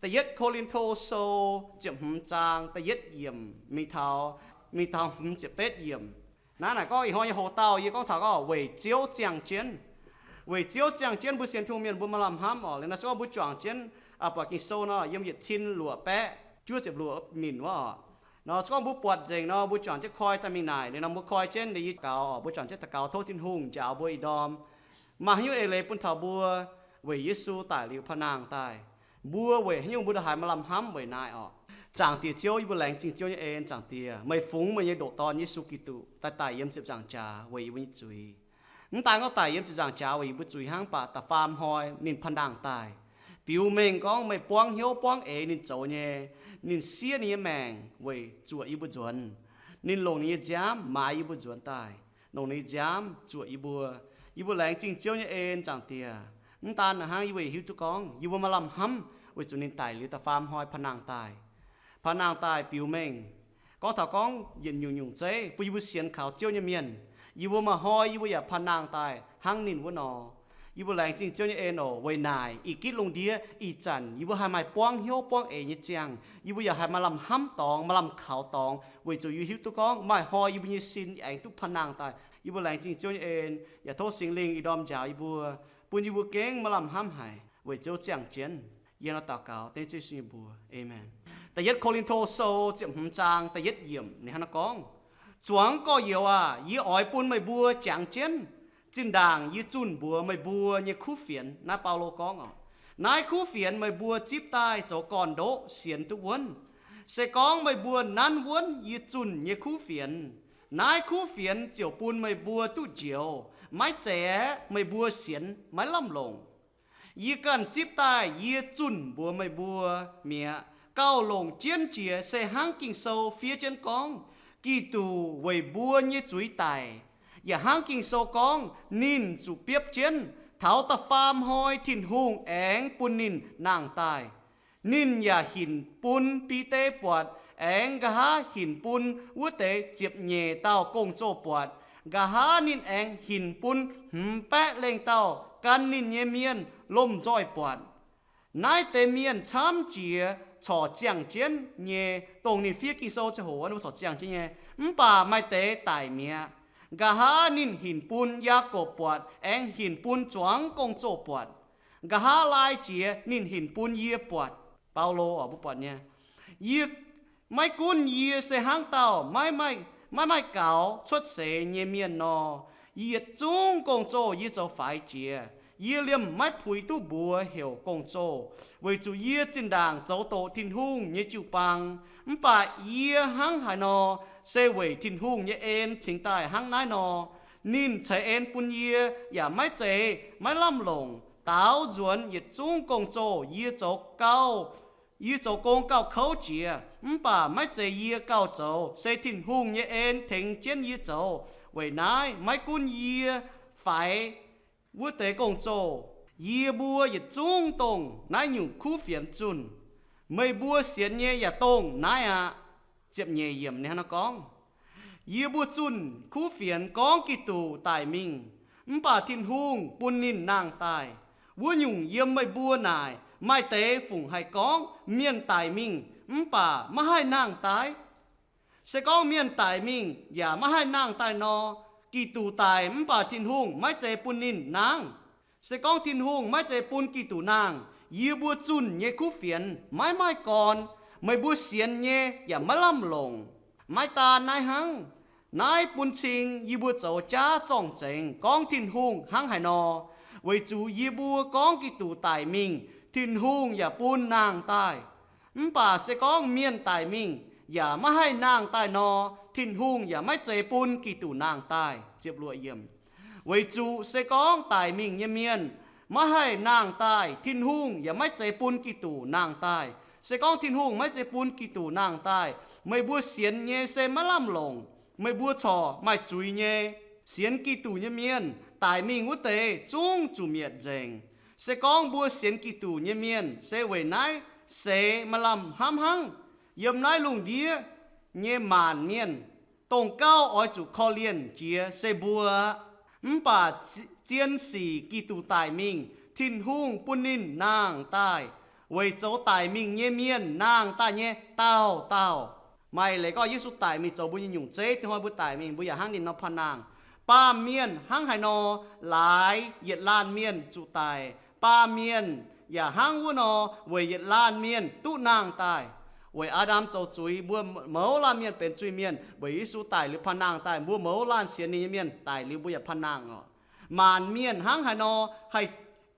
Da'yietv Ko^lin^to Sou ziepc hmz zaang da'yietv yiemc mingh taux, mingh taux hmz ziepc betv yiemc. Naaiv naaic gorngv ih hnoi nyei hoc-dauh yie gorngv taux gorngv weic Ziouv ziangh jienv. Weic Ziouv ziangh jienv mbuo sienx Tin-Hungh mienh mbuo maaih lamh hnamv oc. Liuz nor se gorngv mbuo juangc jienv, aa, buatc Ging-Sou nor yiem yietc cin luoqc baeqv juov ziepc luoqc minc wuov oc. Nor se gorngv mbuo buatc nzengc nor mbuo juangc jienv koi daaih mingh naaic. Liuz nor mbuo koi jienv liuz yie gaux oc, mbuo juangc jienv daux gaux tov Tin-Hungh njaaux mbuo ih ndorm maaih haaix nyungc eix leiz bun taux mbuo weic Yesu daic liuz panh nangh daaih. Mbuo weic haaix nyungc mbuo ndongc haaix maaih lamh hnamv weic naaiv oc. Zaangc Diex Ziouv, yie mbuo laengz zingh Ziouv nyei en. Zaangc Diex, meih fungx meih nyei ndoqc Dorn, Yesu Giduc, daaih daic yiem ziepc nzaangc jaax weic yie mbuo nyei zuiz. Mv daan gorngv daic yiem ziepc nzaangc jaax weic yie mbuo zuiz hnangv, mv baac da'faam hnoi ninh panh nangh daaih, biux mengh gorngv meih buangv hnyouv buangv eix ninh zoux nyei. Ninh siev ninh nyei maengc weic zuoqc yie mbuo nzuonx. Ninh longc ninh nyei nziaamv maaiz yie mbuo nzuonx daaih, longc ninh nyei nziaamv zuoqc yie mbuo. Yie mbuo laengz zingh Ziouv nyei en. Zaangc Diex, mv daan hnangv, yie mbuo hiuv duqv gorngv yie mbuo maaih lamh hnamv weic zuqc ninh daic liuz da'faam hnoi panh nangh daaih. Panh nangh daaih biux mengh gorngv taux gorngv yietc nyungc-nyungc zeiv bun yie mbuo sienx kaux Ziouv nyei mienh. Yie mbuo maaih hnoi yie mbuo yaac panh nangh daaih hnangv ninh wuov nor. Yie mbuo laengz zingh Ziouv nyei en oc. Weic naaic ih gitv lungh ndiev ih zanc yie mbuo haih maaih buangv hnyouv buangv eix nyei ziangh, yie mbuo yaac haih maaih lamh hnamv dorngx, maaih lamh kaux dorngx, weic zuqc yie hiuv duqv gorngv maaih hnoi yie mbuo nyei sin aengx duqv panh nangh daaih. Yie mbuo laengz zingh Ziouv nyei en, yaac tov Singx Lingh ih ndorm njaaux yie mbuo, bun yie mbuo gengh maaih lamh hnamv haic weic Ziouv ziangh jienv. Yie nor daux gaux dengv Yesu nyei mbuox, aamen. Da'yietv Ko^lin^to Sou ziepc hmz zaang da'yietv yiemc ninh hnangv naaiv gorngv, Zuangx gorx-youz aac, yie oix bun meih mbuo jangx jienv zinh ndaangc yie zunh mbuox meih mbuo nyei kuv fienx. Naaiv Baulo gorngv oc. Naaiv kuv fienx meih mbuo zipv daaih zoux gorn-ndoqv sienx duqv wuonv. Se gorngv meih mbuo nanv wuonv yie zunh nyei kuv fienx, naaiv kuv fienx ziouc bun meih mbuo duqv njoux. Maiv zeiz aeqv, meih mbuo sienx maiv lamh longc. Yie ganh zipv daaih yie zunh mbuox meih mbuo mi'aqv. Gauh longc jienv jiex se hnangv Ging-Sou fiev jienv gorngv, Giduc weic mbuo nyei zuiz daic. Yaac hnangv Ging-Sou gorngv, ninh zuqc biopv jienv, taux da'faam hnoi Tin-Hungh aengx bun ninh nangh daaih. Ninh yaac hinc bun Bide buatc, aengx nqa'haav hinc bun wuov deix ziepc nyeic dauh gong-zoh buatc. Nqa'haav ninh aengx hinc bun hmz baeqv lengh dauh gan ninh nyei mienh lomh nzoih buatc. Naaiv deix mienh camv jiex corc ziangh jienv nyei, dongh ninh fiev Ging-Sou ziangh hoc wuov, corc ziangh jienv nyei, mv baac maaih deix daic mi'aqv. Nqa'haav ninh hinc bun Yaakopv buatc, aengx hinc bun zuangx gong-zoh buatc. Nqa'haav lai jiex ninh hinc bun yie buatc. Baulo oc, mbuo buatc nyei. Yie, maiv gunv yie se hnangv dauh maiv maaih, maiv maaih gaux cuotv seix nyei mienh nor, yietc zungv gong-zoh yie zoux faix jiex. Yie liemh maiv puix duqv mbuox heuc gong-zoh, weic zuqc yie zinh ndaangc zoux doqc Tin-Hungh nyei jiu-baang. Mv baac yie hnangv haaix nor, se weic Tin-Hungh nyei en cingx daaih hnangv naaiv nor. Ninh ceix en bun yie, yaac maiv zeiz maiv lamh longc. Daaux nzuonx yietc zungv gong-zoh yie zoux gauh, yie zoux gong gauh kouv jiex, mv baac maiv zeiz yie gauh zoux, se Tin-Hungh nyei en tengx jienv yie zoux. Weic naaiv maiv gunv yie faix wuov deix gong-zoh, yie mbuo yietc zungv dongh naaiv nyungc kuv fienx zunh. Meih mbuo sienx nyei yaac dongh naaiv aqv. Ziepc nyeic yiemc ninh hnangv naaiv gorngv, Yie mbuo zunh kuv fienx gorngv Giduc daic mingh, mv baac Tin-Hungh bun ninh nangh daaih. Wuov nyungc yiem meih mbuo naaic maaih deix fungc haih gorngv mienh daic mingh mv baac maiv haih nangh daaih? Se gorngv mienh daic mingh yaac maiv haih nangh daaih nor, Giduc daic mv baac Tin-Hungh maiv zeiz bun ninh nangh. Se gorngv Tin-Hungh maiv zeiz bun Giduc nangh, yie mbuo zunh nyei kuv fienx maiv maaih gorn, meih mbuo sienx nyei yaac maiv lamh longc. Maiv daan naaiv hnangv, naaiv bun cing yie mbuo zoux jaav zorng-zengx gorngv Tin-Hungh hnangv haaix nor. Weic zuqc yie mbuo gorngv Giduc daic mingh, Tin-Hungh yaac bun nangh daaih. Mv baac se gorngv mienh daic mingh yaac maiv haih nangh daaih nor, Tin-Hungh yaac maiv zeiz bun Giduc nangh daaih. Weic zuqc se gorngv daic mingh nyei mienh maiv haih nangh daaih, Tin-Hungh yaac maiv zeiz bun Giduc nangh daaih. Se gorngv Tin-Hungh maiv zeiz bun Giduc nangh daaih, meih mbuo sienx nyei se maiv lamh longc. Meih mbuo corc maaih zuiz nyei. Sienx Giduc nyei mienh, daic mingh wuov deix zungv zuqc mietc nzengc. Se gorngv mbuo sienx Giduc nyei mienh se weic naaiv seix maaih lamh hnamv hnangv. Yiem naaiv lungh ndiev nyei maanc mienh, dongh gauh oix zuqc korv-lienh jiex se mbuo aqv. Mv baac zien sic Giduc daic mingh, Tin-Hungh bun ninh nangh daaih. weic zoux daic mingh nyei mienh nangh daaih nyei dauh dauh. Maaih leiz gorngv Yesu daic mingh zoux mbuo nyei nyungc zeiv, ih hnoi mbuo daic mingh, mbuo yaac hnangv ninh nor panh nangh. Baamh mienh hnangv haaix nor laaix yietc laanh mienh zuqc daic, baamh mienh yaac hnangv wuov nor weic yietc laanh mienh duqv nangh daaih. Weic Aa^ndam zoux zuiz, mbuo mouz laanh mienh benx zuiz-mienh. Weic Yesu daic liuz panh nangh daaih, mbuo mouz laanh sienx ninh nyei mienh daic liuz mbuo yaac panh nangh oc. Maanc mienh hnangv haaix nor haih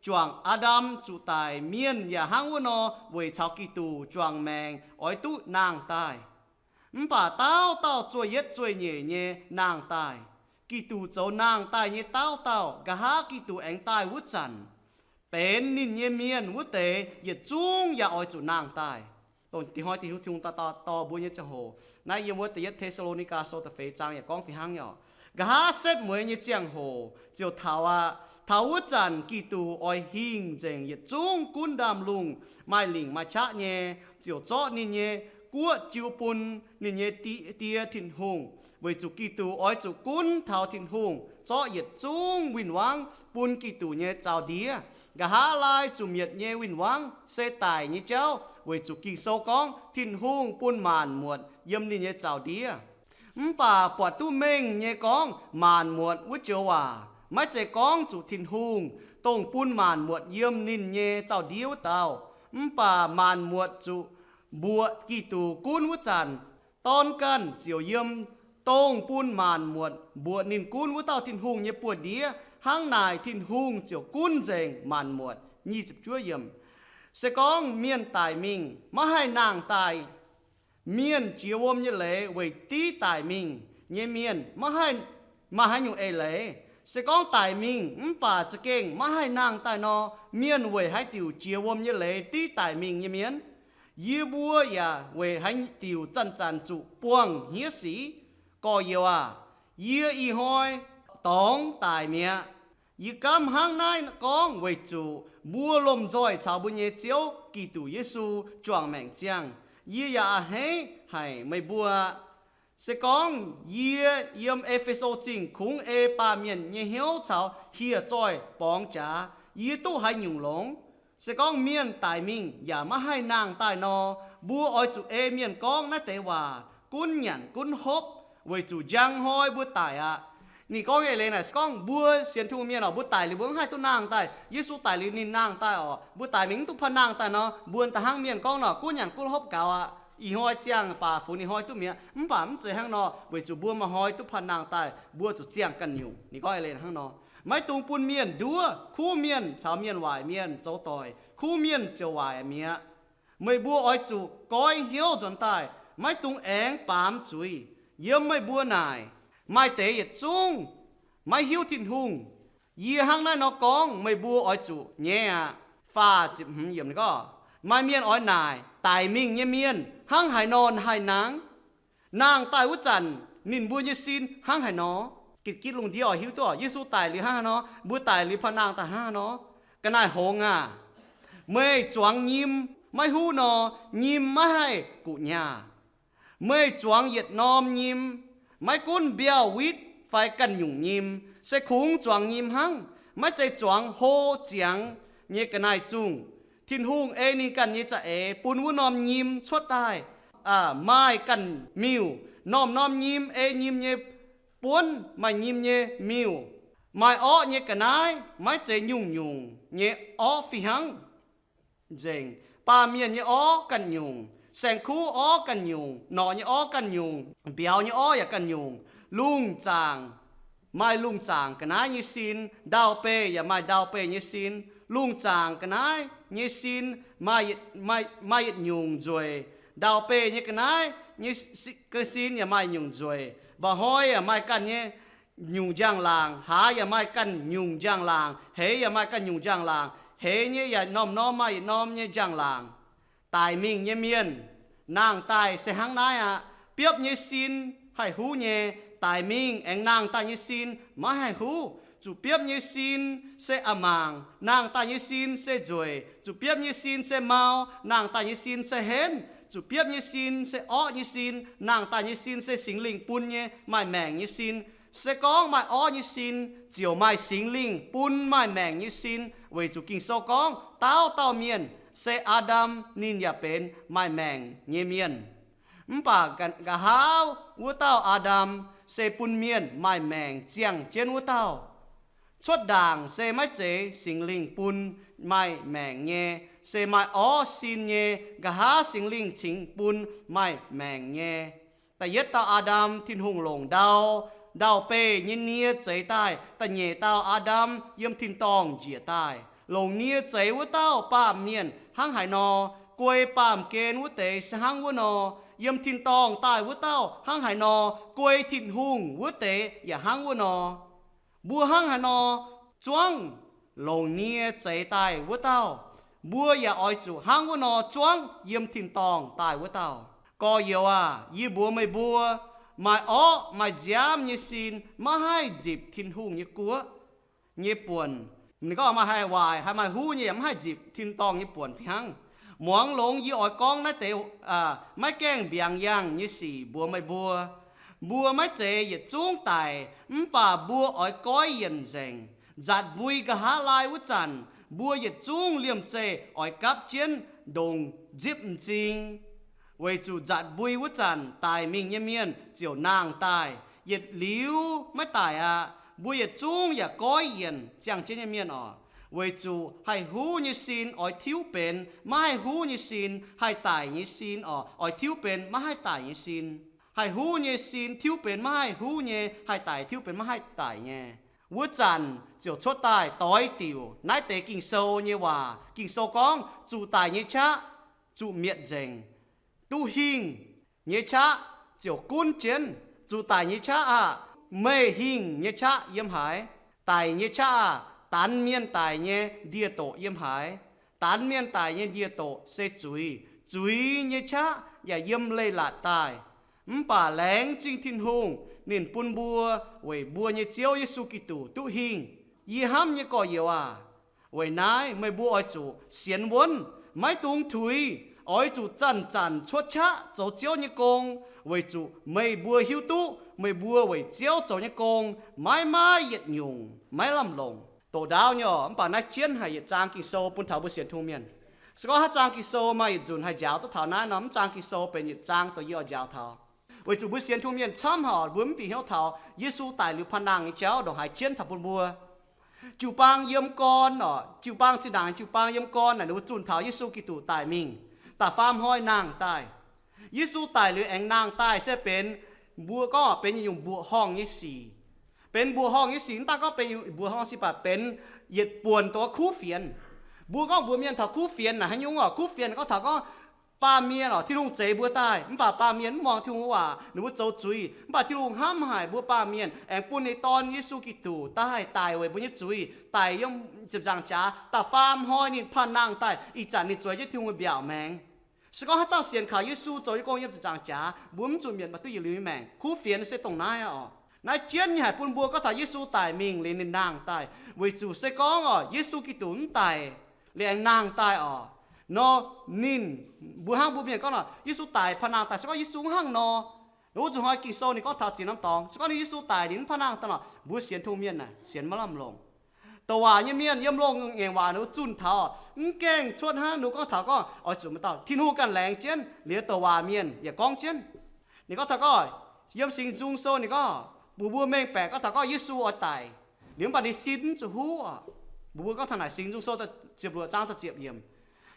juangc Aa^ndam zuqc daic, mienh yaac hnangv wuov nor weic caux Giduc juangc maengc oix duqv nangh daaih. Mv baac dauh dauh zuov yietv zuov nyeic nyei nangh daaih. Giduc zoux nangh daaih nyei dauh dauh, nqa'haav Giduc aengx daaih wuov zanc, benx ninh nyei mienh wuov deix yietc zungv yaac oix zuqc nangh daaih. Dongh dinh hnoi Tin-Hungh dorh mbuo nyei ziangh hoc, naaiv yiem wuov da'yietv Te^saa^lo^ni^gaa Sou da'feix zaang yaac gorngv fih hnangv nyei oc. Nqa'haav setv mueiz nyei ziangh hoc ziouc taux aqv. Taux wuov zanc Giduc oix hingh nzengc yietc zungv gunv ndaamv lungh, maaih lingc maaih qaqv nyei, ziouc zorqv ninh nyei guoqv jiu bun ninh nyei Die, Die Tin-Hungh, weic zuqc Giduc oix zuqc gunv taux Tin-Hungh, zorqv yietc zungv win-wangv bun Giduc nyei zaux-ndiev. Nqa'haav laai zuqc mietc nyei win-wangv se daic nyei jauv, weic zuqc Ging-Sou gorngv Tin-Hungh bun maanc muotc yiem ninh nyei zaux-ndiev. Mv baac buatc duqv mengh nyei gorngv maanc muotc wuov joux waac maiv zeiz gorngv zuqc Tin-Hungh, dongh bun maanc muotc yiem ninh nyei zaux-ndiev wuov dauh. Mv baac maanc muotc zuqc mbuoqc Giduc gunv wuov zanc, dorn ganh ziouc yiem dongh bun maanc muotc mbuoqc ninh gunv wuov dauh Tin-Hungh nyei buoz-ndiev. Hnangv naaic Tin-Hungh ziouc gunv nzengc maanc muotc. Se gorngv mienh daic mingh maiv haih nangh daaih, mienh jiex wuom nyei leiz weic div daic mingh nyei mienh maiv haih maaih haaix nyungc eix leiz. Se gorngv daic mingh mv baac za'gengh maiv haih nangh daaih nor, mienh weic haaix diuc jiex wuom nyei leiz div daic mingh nyei mienh? Yie mbuo yaac weic haaix diuc zanc-zanc zuqc buangh hnyouv sic? Gorx-youz aah, yie ih hnoi dorngx daic mi'aqv. Yie gaamv hnangv naaiv gorngv weic zuqc mbuo lomh nzoih caux mbuo nyei Ziouv Giduc Yesu juangc maengc ziangh. Yie yaac a'hneiv haic meih mbuo. Se gorngv yie yiem E^fe^so Zingh kungx ei baamh mienh nyei hnyouv caux hieh zoih borngz jaax, yie duqv haaix nyungc longx? Se gorngv mienh daic mingh yaac maiv haih nangh daaih nor, mbuo oix zuqc ei mienh gorngv naaiv deix waac gunv nyanc gunv hopv, weic zuqc njang hnoi mbuo daic aqv. Ninh gorngv nyei eix leiz naaic, se gorngv mbuo sienx Tin-Hungh mienh oc, mbuo daic liuz mbuo mv haih duqv nangh daaih. Yesu daic liuz ninh nangh daaih oc, mbuo daic mingh mv duqv panh nangh daaih nor, mbuo da'hnangv mienh gorngv nor gunv nyanc gunv hopv gaux aqv. Ih hnoi ziangh baac funx ih hnoi duqv mi'aqv. Mv baac mv zeiz hnangv nor, weic zuqc mbuo maaih hnoi duqv panh nangh daaih, mbuo zuqc ziangh ganh nyungc. Ninh gorngv eix leiz hnangv nor. Maiv dungx bun mienh nduov. Kuv mienh caux mienh waaic mienh zoux doic, kuv mienh ziouc waaic mi'aqv. Meih mbuo oix zuqc goiv hnyouv nzuonx daaih, maiv dungx aengx baamz zuiz. Yiem meih mbuo naaic maaih deix yietc zungv maiv hiuv Tin-Hungh. Yie hnangv naaiv nor gorngv meih mbuo oix zuqc nyaiv aqv. Faah ziepc hmz yiemc gorngv, maaih mienh oix naaic, daic mingh nyei mienh hnangv haaix nor haih nangh? Nangh daaih wuov zanc ninh mbuo nyei sin hnangv haaix nor? Gitv-gitv lungh ndiev oix hiuv duqv, Yesu daic liuz hnangv haaix nor? Mbuo daic liuz panh nangh daaih hnangv haaix nor? Ga'naaiv hngongx aah! Meih zuangx nyim maiv huv nor, nyim maiv haih guqc nyaah. Meih zuangx yietc norm nyim, maiv gunv mbiauh, witv fai ganh nyungc nyim, se kungx zuangx nyim hnangv, maiv zeiz zuangx hlo ziangx nyei ga'naaiv zungh. Tin-Hungh ei ninh ganh nyei za'eix bun wuov norm nyim cuotv daaih, maaih ganh miuc. Norm-norm nyim ei nyim nyei buonv, maaih nyim nyei miuc. Maaih orqv nyei ga'naaiv maiv zeiz nyungc-nyungc nyei orqv fih hnangv. Nzengc, baamh mienh nyei orv ganh nyungc, saeng-kuv orv ganh nyungc, norqc nyei orv ganh nyungc, mbiauz nyei orv yaac ganh nyungc. Lungh zaangc maaih lungh zaangc ga'naaiv nyei sin, ndau-beih yaac maaih ndau-beih nyei sin. Lungh zaangc ga'naaiv nyei sin maaih yietc nyungc nzueic, ndau-beih nyei ga'naaiv nyei sin yaac maaih nyungc nzueic. Mba'hnoi yaac maaih ganh nyei nyungc njang-laangc, hlaax yaac maaih ganh nyungc njang-laangc, heix yaac maaih ganh nyungc njang-laangc, heix nyei yaac norm-norm maaih yietc norm nyei njang-laangc. Daic mingh nyei mienh nangh daaih se hnangv naaiv aqv. Biopv nyei sin haih huv nyei, daic mingh aengx nangh daaih nyei sin maiv haih huv. Zuqc biopv nyei sin se a'maangc, nangh daaih nyei sin se nzueic. Zuqc biopv nyei sin se mau, nangh daaih nyei sin se henv. Zuqc biopv nyei sin se orqv nyei sin, nangh daaih nyei sin se Singx Lingh bun nyei maaih maengc nyei sin. Se gorngv maaih orqv nyei sin, ziouc maaih Singx Lingh bun maaih maengc nyei sin, weic zuqc Ging-Sou gorngv dauh dauh mienh se Aa^ndam ninh yaac benx maaih maengc nyei mienh. Mv baac nqa'haav wuov dauh Aa^ndam se bun mienh maaih maengc ziangh jienv wuov dauh. Cuotv ndaangc se maiv zeiz Singx Lingh bun maaih maengc nyei, se maaih orv sin nyei. Nqa'haav Singx Lingh cingx bun maaih maengc nyei. Da'yietv dauh Aa^ndam, Tin-Hungh longc ndau, ndau-beih nyei nie zeix daaih. Da'nyeic dauh Aa^ndam yiem tin-dorngh njiec daaih. Longc nie zeix wuov dauh baamh mienh hnangv haaix nor, guei baamh gen wuov deix se hnangv wuov nor. Yiem tin-dorngh daaih wuov dauh hnangv haaix nor, guei Tin-Hungh wuov deix yaac hnangv wuov nor. Mbuo hnangv haaix nor zuangv longc nie zeix daaih wuov dauh, mbuo yaac oix zuqc hnangv wuov nor zuangv yiem tin-dorngh daaih wuov dauh. Gorx-youz aac, yie mbuox meih mbuo, maaih orqv maaih nziaamv nyei sin maiv haih nzipc Tin-Hungh nyei guoqv nyei buonc. Ninh gorngv maaih haih waaic, haih maaih huv nyei yaac maiv haih nzipc tin-dorngh nyei buonc fih hnangv. Muangx longx yie oix gorngv naaiv deix maiv gaengh mbiaangx yangh nyei sic mbuox meih mbuo. Mbuo maiv zeiz yietc zungv daic, mv baac mbuo oix goiv yienc nzengc. Nzatc mbui nqa'haav laai wuov zanc, mbuo yietc zungv liemh zeih oix gapv jienv ndongc nzipv m'zing. Weic zuqc nzatc mbui wuov zanc daic mingh nyei mienh ziouc nangh daaih. Yietc liuz maiv daic aqv. Mbuo yietc zungv yaac goiv yienc ziangh jienv nyei mienh oc. Weic zuqc haih huv nyei sin oix tiuv benx maiv haih huv nyei sin, haih daic nyei sin oc, oix tiuv benx maiv haih daic nyei sin. Haih huv nyei sin tiuv benx maiv haih huv nyei, haih daic tiuv benx maiv haih daic nyei. Wuov zanc ziouc cuotv daaih doix diuc naaiv deix Ging-Sou nyei waac. Ging-Sou gorngv, zuqc daic nyei qaqv zuqc mietc nzengc. Duqv hingh nyei qaqv ziouc gunv jienv. Zuqc daic nyei qaqv aah! Meih hingh nyei qaqv yiem haaix? Daic nyei qaqv aah! Danx mienh daic nyei ndie-doqc yiem haaix? Danx mienh daic nyei ndie-doqc se zuiz. Zuiz nyei qaqv yaac yiem leiz-latc daaih. Mv baac laengz zingh Tin-Hungh, ninh bun mbuo weic mbuo nyei Ziouv Yesu Giduc duqv hingh. Yie hnamv nyei gorx-youz aac, weic naaiv meih mbuo oix zuqc sienx wuonv, maiv dungx tuix. Oix zuqc zanc-zanc cuotv qaqv zoux Ziouv nyei gong, weic zuqc meih mbuo hiuv duqv meih mbuo weic Ziouv zoux nyei gong maiv maaih yietc nyungc maiv lamh longc. Doqc ndaauv nyei oc, mv baac naaiv jienv haic yietc zaang Ging-Sou bun taux mbuo sienx Tin-Hungh mienh. Se gorngv haaix zaang Ging-Sou maaih yietc nzunc haih njaaux duqv taux naaiv nor, mv zaang Ging-Sou benx yietc zaang dongh yie oix njaaux taux. Weic zuqc mbuo sienx Tin-Hungh mienh camv haic mbuo mv bieqc hnyouv taux Yesu daic liuz paan-nangh nyei jauv ndongc haaix jienv taux bun mbuo. Jiu-baang yiem gorn oc, jiu-baang zinh ndaangc jiu-baang yiem gorn naaic ninh mbuo zunh taux Yesu Giduc daic mingh, da'faam hnoi nangh daaih. Yesu daic liuz aengx nangh daaih se benx, mbuo gorngv benx yietc nyungc mbuoqc horngh nyei sic. Benx mbuoqc horngh nyei sic, mv daaih gorngv benx mbuoqc horngh sic, mv baac benx yietc buonc dongh kuv fienx. Mbuo gorngv mbuox mienh taux kuv fienx naaic haaix nyungc oc? Kuv fienx gorngv taux gorngv baamh mienh oc, Tin-Hungh zeix mbuo daaih, mv baac baamh mienh mv muangx Tin-Hungh waac, ninh mbuo zoux zuiz. Mv baac Tin-Hungh hnamv haic mbuo baamh mienh, aengx bun ninh Dorn Yesu Giduc daaih daic weic mbuo nyei zuiz, daic yiem ziepc nzaangc jaax, da'faam hnoi ninh paan-nangh daaih. Ih zanc ninh zueiz jienv Tin-Hungh nyei mbiaauc maengx. Se gorngv haaix dauh sienx kaux Yesu zoux nyei gong yiem ziepc nzaangc jaax, mbuo mv zuqc mietc maaih duqv yietc liuz nyei maengc. Kuv fienx se dongh naaiv oc. Naaiv jienv nyei haic bun mbuo gorngv taux Yesu daic mingh liuz ninh nangh daaih, weic zuqc se gorngv oc, Yesu Giduc mv daic liuz aengx nangh daaih oc, nor ninh, mbuo hnangv mbuo mienh gorngv nor, Yesu daic paan-nangh daaih. Se gorngv Yesu mv hnangv nor, wuov nzunc hnoi Ging-Sou ninh gorngv taux ziex norm dorngx. Se gorngv ninh Yesu daic ninh mv paan-nangh daaih nor, mbuo sienx Tin-Hungh mienh naaic sienx maiv lamh longc. Douc waac nyei mienh yiem loz-ngaengc waac ninh mbuo zunh taux, mv gaengh cuotv hnangv ninh mbuo gorngv taux gorngv oix zuqc maaih dauh Tin-Hungh ganh laengz jienv. Liuz douc waac mienh yaac gorngv jienv, ninh gorngv taux gorngv, yiem Singx Nzung Sou ninh gorngv, mbuox mbuo mengh baeqc gorngv taux gorngv Yesu oix daic. Liuz mv baac ninh sin mv zuqc huv oc. Mbuox mbuo gorngv taux naaic Singx Nzung Sou ziepc luoqc zaang da'ziepc yiemc.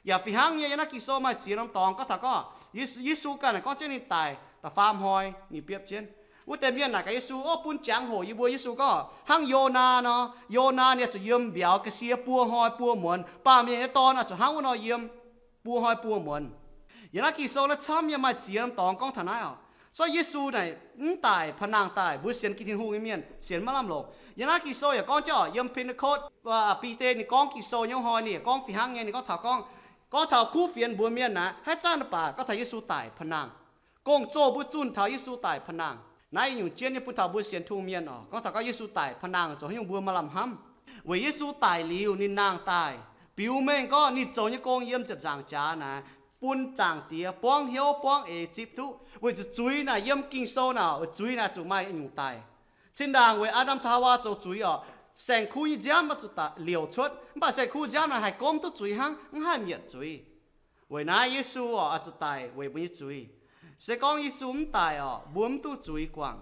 Yaac fih hnangv nyei, yiem naaiv Ging-Sou maaih ziex norm dorngx gorngv taux gorngv Yesu, Yesu ganh naaic gorngv jienv ninh daic da'faam hnoi ninh biopv jienv. Wuov deix mienh naaic gaax Yesu, Ov, bun jangx hoc yie mbuo. Yesu gorngv, hnangv Yonaa nor, Yonaa ninh oix zuqc yiem mbiauz ga'sie buo hnoi buo muonz. Baamh Mienh nyei Dorn oix zuqc hnangv wuov nor yiem buo hnoi buo muonz. Yiem naaiv Ging-Sou naaiv camv nyei, maaih ziex norm dorngx gorngv taux naaiv oc. So Yesu naaic mv daic, paan-nangh daaih, mbuo sienx Tin-Hungh nyei mienh sienx maiv lamh longc. Yiem naaiv Ging-Sou yaac gorngv jienv oc, yiem Pentecost, Bide ninh gorngv Ging-Sou nyei wuov hnoi ninh yaac gorngv fih hnangv nyei. Ninh gorngv taux gorngv, gorngv taux kuv fienx mbuox mienh naaic, haaix zanc baac gorngv taux Yesu daic paan-nangh. Gong-zoh mbuo zunh taux Yesu daic paan-nangh. Naaiv nyungc jienv nyei bun taux mbuo sienx Tin-Hungh mienh oc, gorngv taux gorngv Yesu daic paan-nangh zoux haaix nyungc mbuo maaih lamh hnamv. Weic Yesu daic liuz ninh nangh daaih, biux mengh gorngv ninh zoux nyei gong yiem ziepc nzaangc jaax naaic bun Zaangc Diex buangv hnyouv buangv eix zipv duqv. Weic zuqc zuiz naaic yiem Ging-Sou naaic, zuiz naaic zuqc maaih nyungc daic. Zinh ndaangc weic Aa^ndam caux Haawaa zoux zuiz oc, saeng-kuv nyei nziaamv oix zuqc liouc cuotv. Mv baac saeng-kuv nziaamv naaic haih gomv duqv zuiz hnangv, mv haih mietc zuiz. Weic naaiv Yesu oc, oix zuqc daic weic mbuo nyei zuiz. Se gorngv Yesu mv daic oc, mbuo mv duqv zuiz guangc.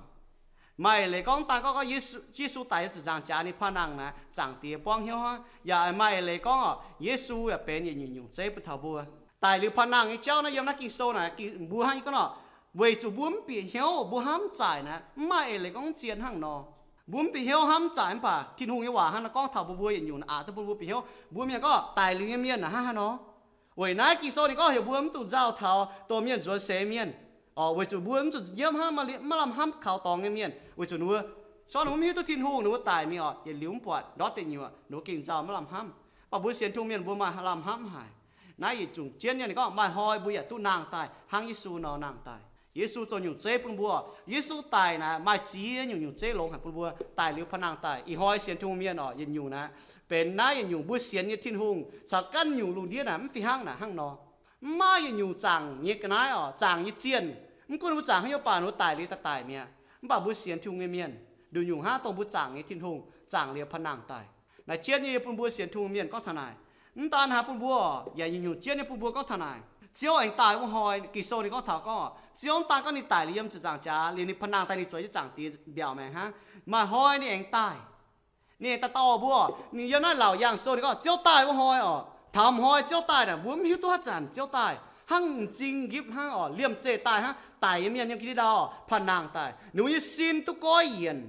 Maaih leiz gorngv, dangh gorngv, gorngv Yesu, Yesu daic yiem ziepc nzaangc jaax, ninh paan nangh naaic, Zaangc Diex buangv hnyouv hnangv. Yaac maaih leiz gorngv oc, Yesu yaac benx yietc nyungc nyungc zeiv bun taux mbuo. Daic liuz paan nangh nyei jauv naaiv yiem naaiv Ging-Sou naaic, mbuo hnangv nyei gorngv oc, weic zuqc mbuo mv bieqc hnyouv, mbuo hnamv mv zaaic naaic, mv maaih eix leiz gorngv zien hnangv nor. Mbuo mv bieqc hnyouv hnamv mv zaaic mv baac Tin-Hungh nyei waac hnangv naaiv gorngv taux mbuo, mbuo yietc nyungc aqc duqv bun mbuo bieqc hnyouv. Mbuo mienh gorngv daic liuz nyei mienh naaic hnangv haaix nor. Weic naaiv Ging-Sou ninh gorngv heuc mbuo mv dungx nzauh taux domh mienh nzuonx seix mienh, oc, weic zuqc mbuo mv zuqc nyiemv hnangv maiv lamh hnamv kaux dorngx nyei mienh, weic zuqc ninh mbuo, se gorngv ninh mbuo mv hiuv duqv Tin-Hungh, ninh mbuo daic mingh oc, yietc liuz mv buatc ndortv deic nyuoqc, ninh mbuo gengh nzauh maiv lamh hnamv. Mv baac mbuo sienx Tin-Hungh mienh mbuo maaih lamh hnamv haic. Naaiv yietc zungv jienv nyei ninh gorngv maaih hnoi mbuo yaac duqv nangh daaih hnangv Yesu nor nangh daaih. Yesu zoux nyungc zeiv bun mbuo. Yesu daic naaic maaih ziex nyungc nyungc zeiv longx haic bun mbuo, daic liuz paan nangh daaih. Ih hnoi sienx Tin-Hungh mienh oc, yietc nyungc naaic benx naaiv yietc nyungc mbuo sienx nyei Tin-Hungh caux ganh nyungc lungh ndiev naaic mv fih hnangv naaic hnangv nor. Mv maaih yietc nyungc zaangc nyei ga'naaiv oc, zaangc nyei zienh. Mv gunv mbuo zaangc haaix nyungc baac ninh daic liuz daaih daic mi'aqv. Mv baac mbuo sienx Tin-Hungh nyei mienh, nduqc nyungc hnangv dongh mbuo zaangc nyei Tin-Hungh zaangc liuz paan nangh daaih. Naaiv jienv nyei bun mbuo sienx Tin-Hungh mienh gorngv taux naaic. Mv daan hnangv bun mbuo, yaac yietc nyungc jienv nyei bun mbuo gorngv taux naaic. Ziouv aengx daaih wuov hnoi, Ging-Sou ninh gorngv taux gorngv, Ziouv mv daan gorngv ninh daic liuz yiem ziepc nzaangc jaax, liuz ninh paan nangh daaih ninh zueiz jienv Zaangc Diex mbiaauc maengc hnangv. Maaih hnoi ninh aengx daaih. Ninh aengx daaih dorh mbuo. Ninh yiem naaiv Laauc Yaangh Sou ninh gorngv Ziouv daaih wuov hnoi oc, taux hnoi Ziouv daaih naaic, mbuo mv hiuv duqv haaix zanc Ziouv daaih. Hnangv m'zing nqipv hnangv oc, liemh zeih daaih hnangv. Daic nyei mienh yiem ga'ndiev ndau paan nangh daaih, ninh mbuo nyei sin duqv goiv yienc.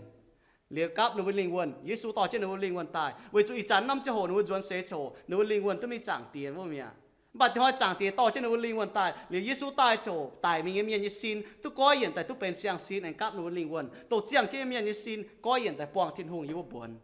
Liuz gapv ninh mbuo lingh wuonh, Yesu dorh jienv ninh mbuo lingh wuonh daaih, weic zuqc ih zanc norm ziangh hoc ninh mbuo nzuonx seix ziangh hoc ninh mbuo lingh wuonh duqv mingh Zaangc Diex wuov mi'aqv. Mv baac ih hnoi Zaangc Diex dorh jienv ninh mbuo lingh wuonh daaih liuz, Yesu daaih ziangh hoc, daic mingh nyei mienh nyei sin duqv goiv yienc daaih, duqv benx siang-sin aengx gapv ninh mbuo lingh wuonh. Dongh ziangh jienv nyei mienh nyei sin goiv yienc daaih buangh Tin-Hungh yiem wuov mbuonx.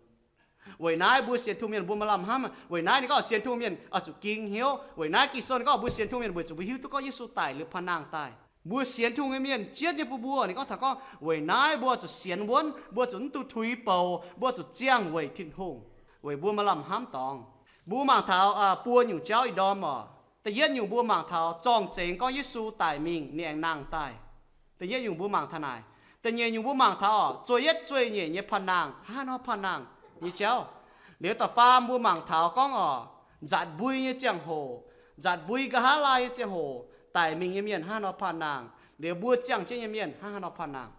Weic naaiv mbuo sienx Tin-Hungh mienh mbuo maaih lamh hnamv. Weic naaiv ninh gorngv sienx Tin-Hungh mienh oix zuqc ging hnyouv. Weic naaiv Ging-Sou ninh gorngv mbuo sienx Tin-Hungh mienh weic zuqc mbuo hiuv duqv gorngv Yesu daic liuz paan nangh daaih. Mbuo sienx Tin-Hungh nyei mienh jienv nyei bun mbuo, ninh gorngv taux gorngv, weic naaiv mbuo zuqc sienx wuonv, mbuo zuqc mv duqv tuix bouc, mbuo zuqc ziangh weic Tin-Hungh, weic mbuo maaih lamh hnamv dorngx. Mbuo mangc taux buo nyungc jauv ih ndorm oc. Da'yietv nyungc mbuo mangc taux zorng-zengx gorngv Yesu daic mingh ninh aengx nangh daaih. Da'yietv nyungc mbuo mangc taux naaic. Da'nyeic nyungc mbuo mangc taux oc, zueiz yietv zueiz nyeic nyei paan nangh, hnangv haaix nor paan nangh nyei jauv. Liuz da'faam mbuo mangc taux gorngv oc, nzatc mbui nyei ziangh hoc, nzatc mbui nqa'haav laai nyei ziangh hoc daic mingh nyei mienh hnangv haaix nor paan nangh, liuz mbuo ziangh jienv nyei mienh hnangv haaix nor paan nangh.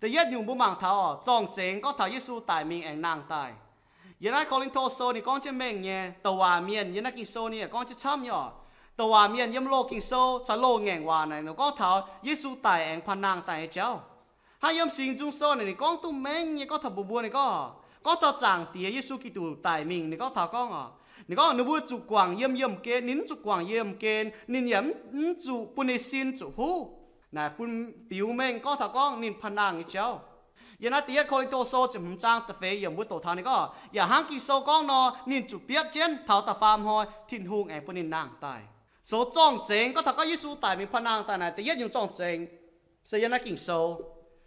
Da'yietv nyungc mbuo mangc taux oc, zorng-zengx gorngv taux Yesu daic mingh aengx nangh daaih. Yiem naaiv Ko^lin^to Sou ninh gorngv jienv mengh nyei, douc waac mienh yiem naaiv Ging-Sou ninh yaac gorngv jienv camv nyei oc. Douc waac mienh yiem Loz Ging-Sou caux Loz Ngaengc Waac naaic ninh gorngv taux Yesu daic aengx paan nangh daaih nyei jauv. Hnangv yiem Singx Nzung Sou naaic ninh gorngv duqv mengh nyei gorngv taux mbuox mbuo ninh gorngv, gorngv taux Zaangc Diex Yesu Giduc daic mingh ninh gorngv taux gorngv oc, ninh gorngv ninh mbuo zuqc guangc yiem yiemh gen, ninh mv zuqc guangc yiemh gen, ninh yaac mv zuqc bun ninh sin zuqc huv. Naaic bun biux mengh gorngv taux gorngv ninh paan nangh nyei jauv. Yiem naaiv da'yietv Ko^lin^to Sou ziepc hmz zaang da'feix yiemc mbuo doqc taux ninh gorngv, yaac hnangv Ging-Sou gorngv nor, ninh zuqc biopv jienv taux da'faam hnoi Tin-Hungh aengx bun ninh nangh daaih. Zoux zorng-zengx gorngv taux gorngv Yesu daic mingh paan nangh daaih naaic, da'yietv nyungc zorng-zengx se yiem naaiv Ging-Sou.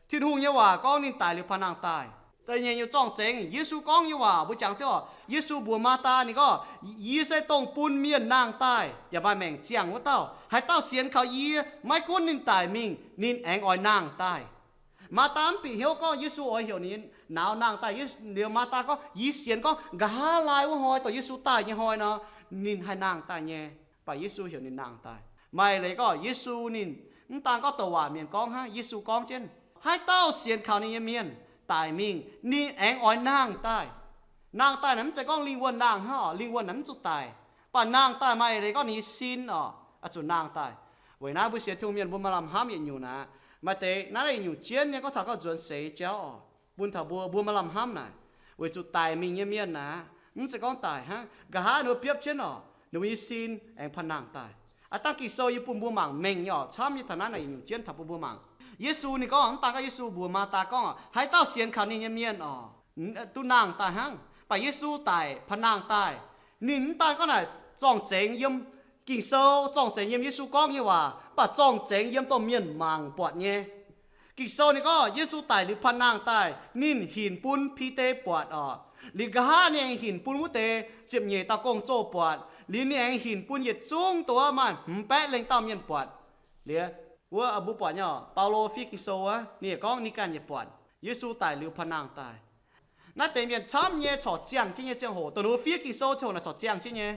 Tin-Hungh nyei waac gorngv ninh daic liuz paan nangh daaih. Da'nyeic nyungc zorng-zengx, Yesu gorngv nyei waac mbuo jangx duqv oc. Yesu mbuox Maatdaa ninh gorngv, Yie se dongh bun mienh nangh daaih yaac maaih maengc ziangh wuov dauh. Haaix dauh sienx kaux yie, maiv gunv ninh daic mingh, ninh aengx oix nangh daaih. Maatdaa mv bieqc hnyouv gorngv Yesu oix heuc ninh nauz nangh daaih. Liuz Maatdaa gorngv, Yie sienx gorngv nqa'haav laai wuov hnoi, dongh Yesu daaih nyei hnoi nor, ninh haih nangh daaih nyei. Mv baac Yesu heuc ninh nangh daaih. Maaih leiz gorngv Yesu ninh mv daan gorngv douc waac mienh gorngv hnangv, Yesu gorngv jienv, haaix dauh sienx kaux ninh nyei mienh daic mingh, ninh aengx oix nangh daaih. Nangh daaih naaic mv zeiz gorngv lingh wuonh nangh hnangv oc, lingh wuonh naaic mv zuqc daic. Mv baac nangh daaih maaih leiz gorngv ninh nyei sin oc, oix zuqc nangh daaih. Weic naaiv mbuo sienx Tin-Hungh mienh mbuo maaih lamh hnamv yietc nyungc naaic. Maaih deix naaiv yietc nyungc jienv nyei gorngv taux gorngv nzuonx seix jauv oc, bun taux mbuo, mbuo maaih lamh hnamv naaic. Weic zuqc daic mingh nyei mienh naaic, mv zeiz gorngv daic hnangv, nqa'haav ninh mbuo biopv jienv oc, ninh mbuo nyei sin aengx paan nangh daaih. Aav dangh Ging-Sou yie bun mbuo mangc mengh nyei oc, camv nyei taux naaiv naaic yietc nyungc jienv taux bun mbuo mangc. Yesu ninh gorngv, mv daan gorngv Yesu mbuox Maatdaa gorngv, Haaix dauh sienx kaux ninh nyei mienh oc, duqv nangh daaih hnangv. Mv baac Yesu daic paan nangh daaih, ninh mv daan gorngv naaic zorng-zengx yiem Ging-Sou, zorng-zengx yiem Yesu gorngv nyei waac, mv baac zorng-zengx yiem dongh mienh mangc buatc nyei. Ging-Sou ninh gorngv Yesu daic liuz paan nangh daaih, ninh hinc bun Bide buatc oc. Liuz nqa'haav ninh aengx hinc bun wuov deix ziepc nyeic dauh gong-zoh buatc. Liuz ninh aengx hinc bun yietc zungv dongh wuov maaih hmz baeqv lengh dauh mienh buatc. Liuz wuov mbuo buatc nyei oc, Baulo fiev Ging-Sou wuov, ninh yaac gorngv ninh ganh yaac buatc Yesu daic liuz paan nangh daaih. Naaiv deix mienh camv nyei corc ziangh jienv nyei ziangh hoc, dongh ninh mbuo fiev Ging-Sou ziangh hoc naaic corc ziangh jienv nyei.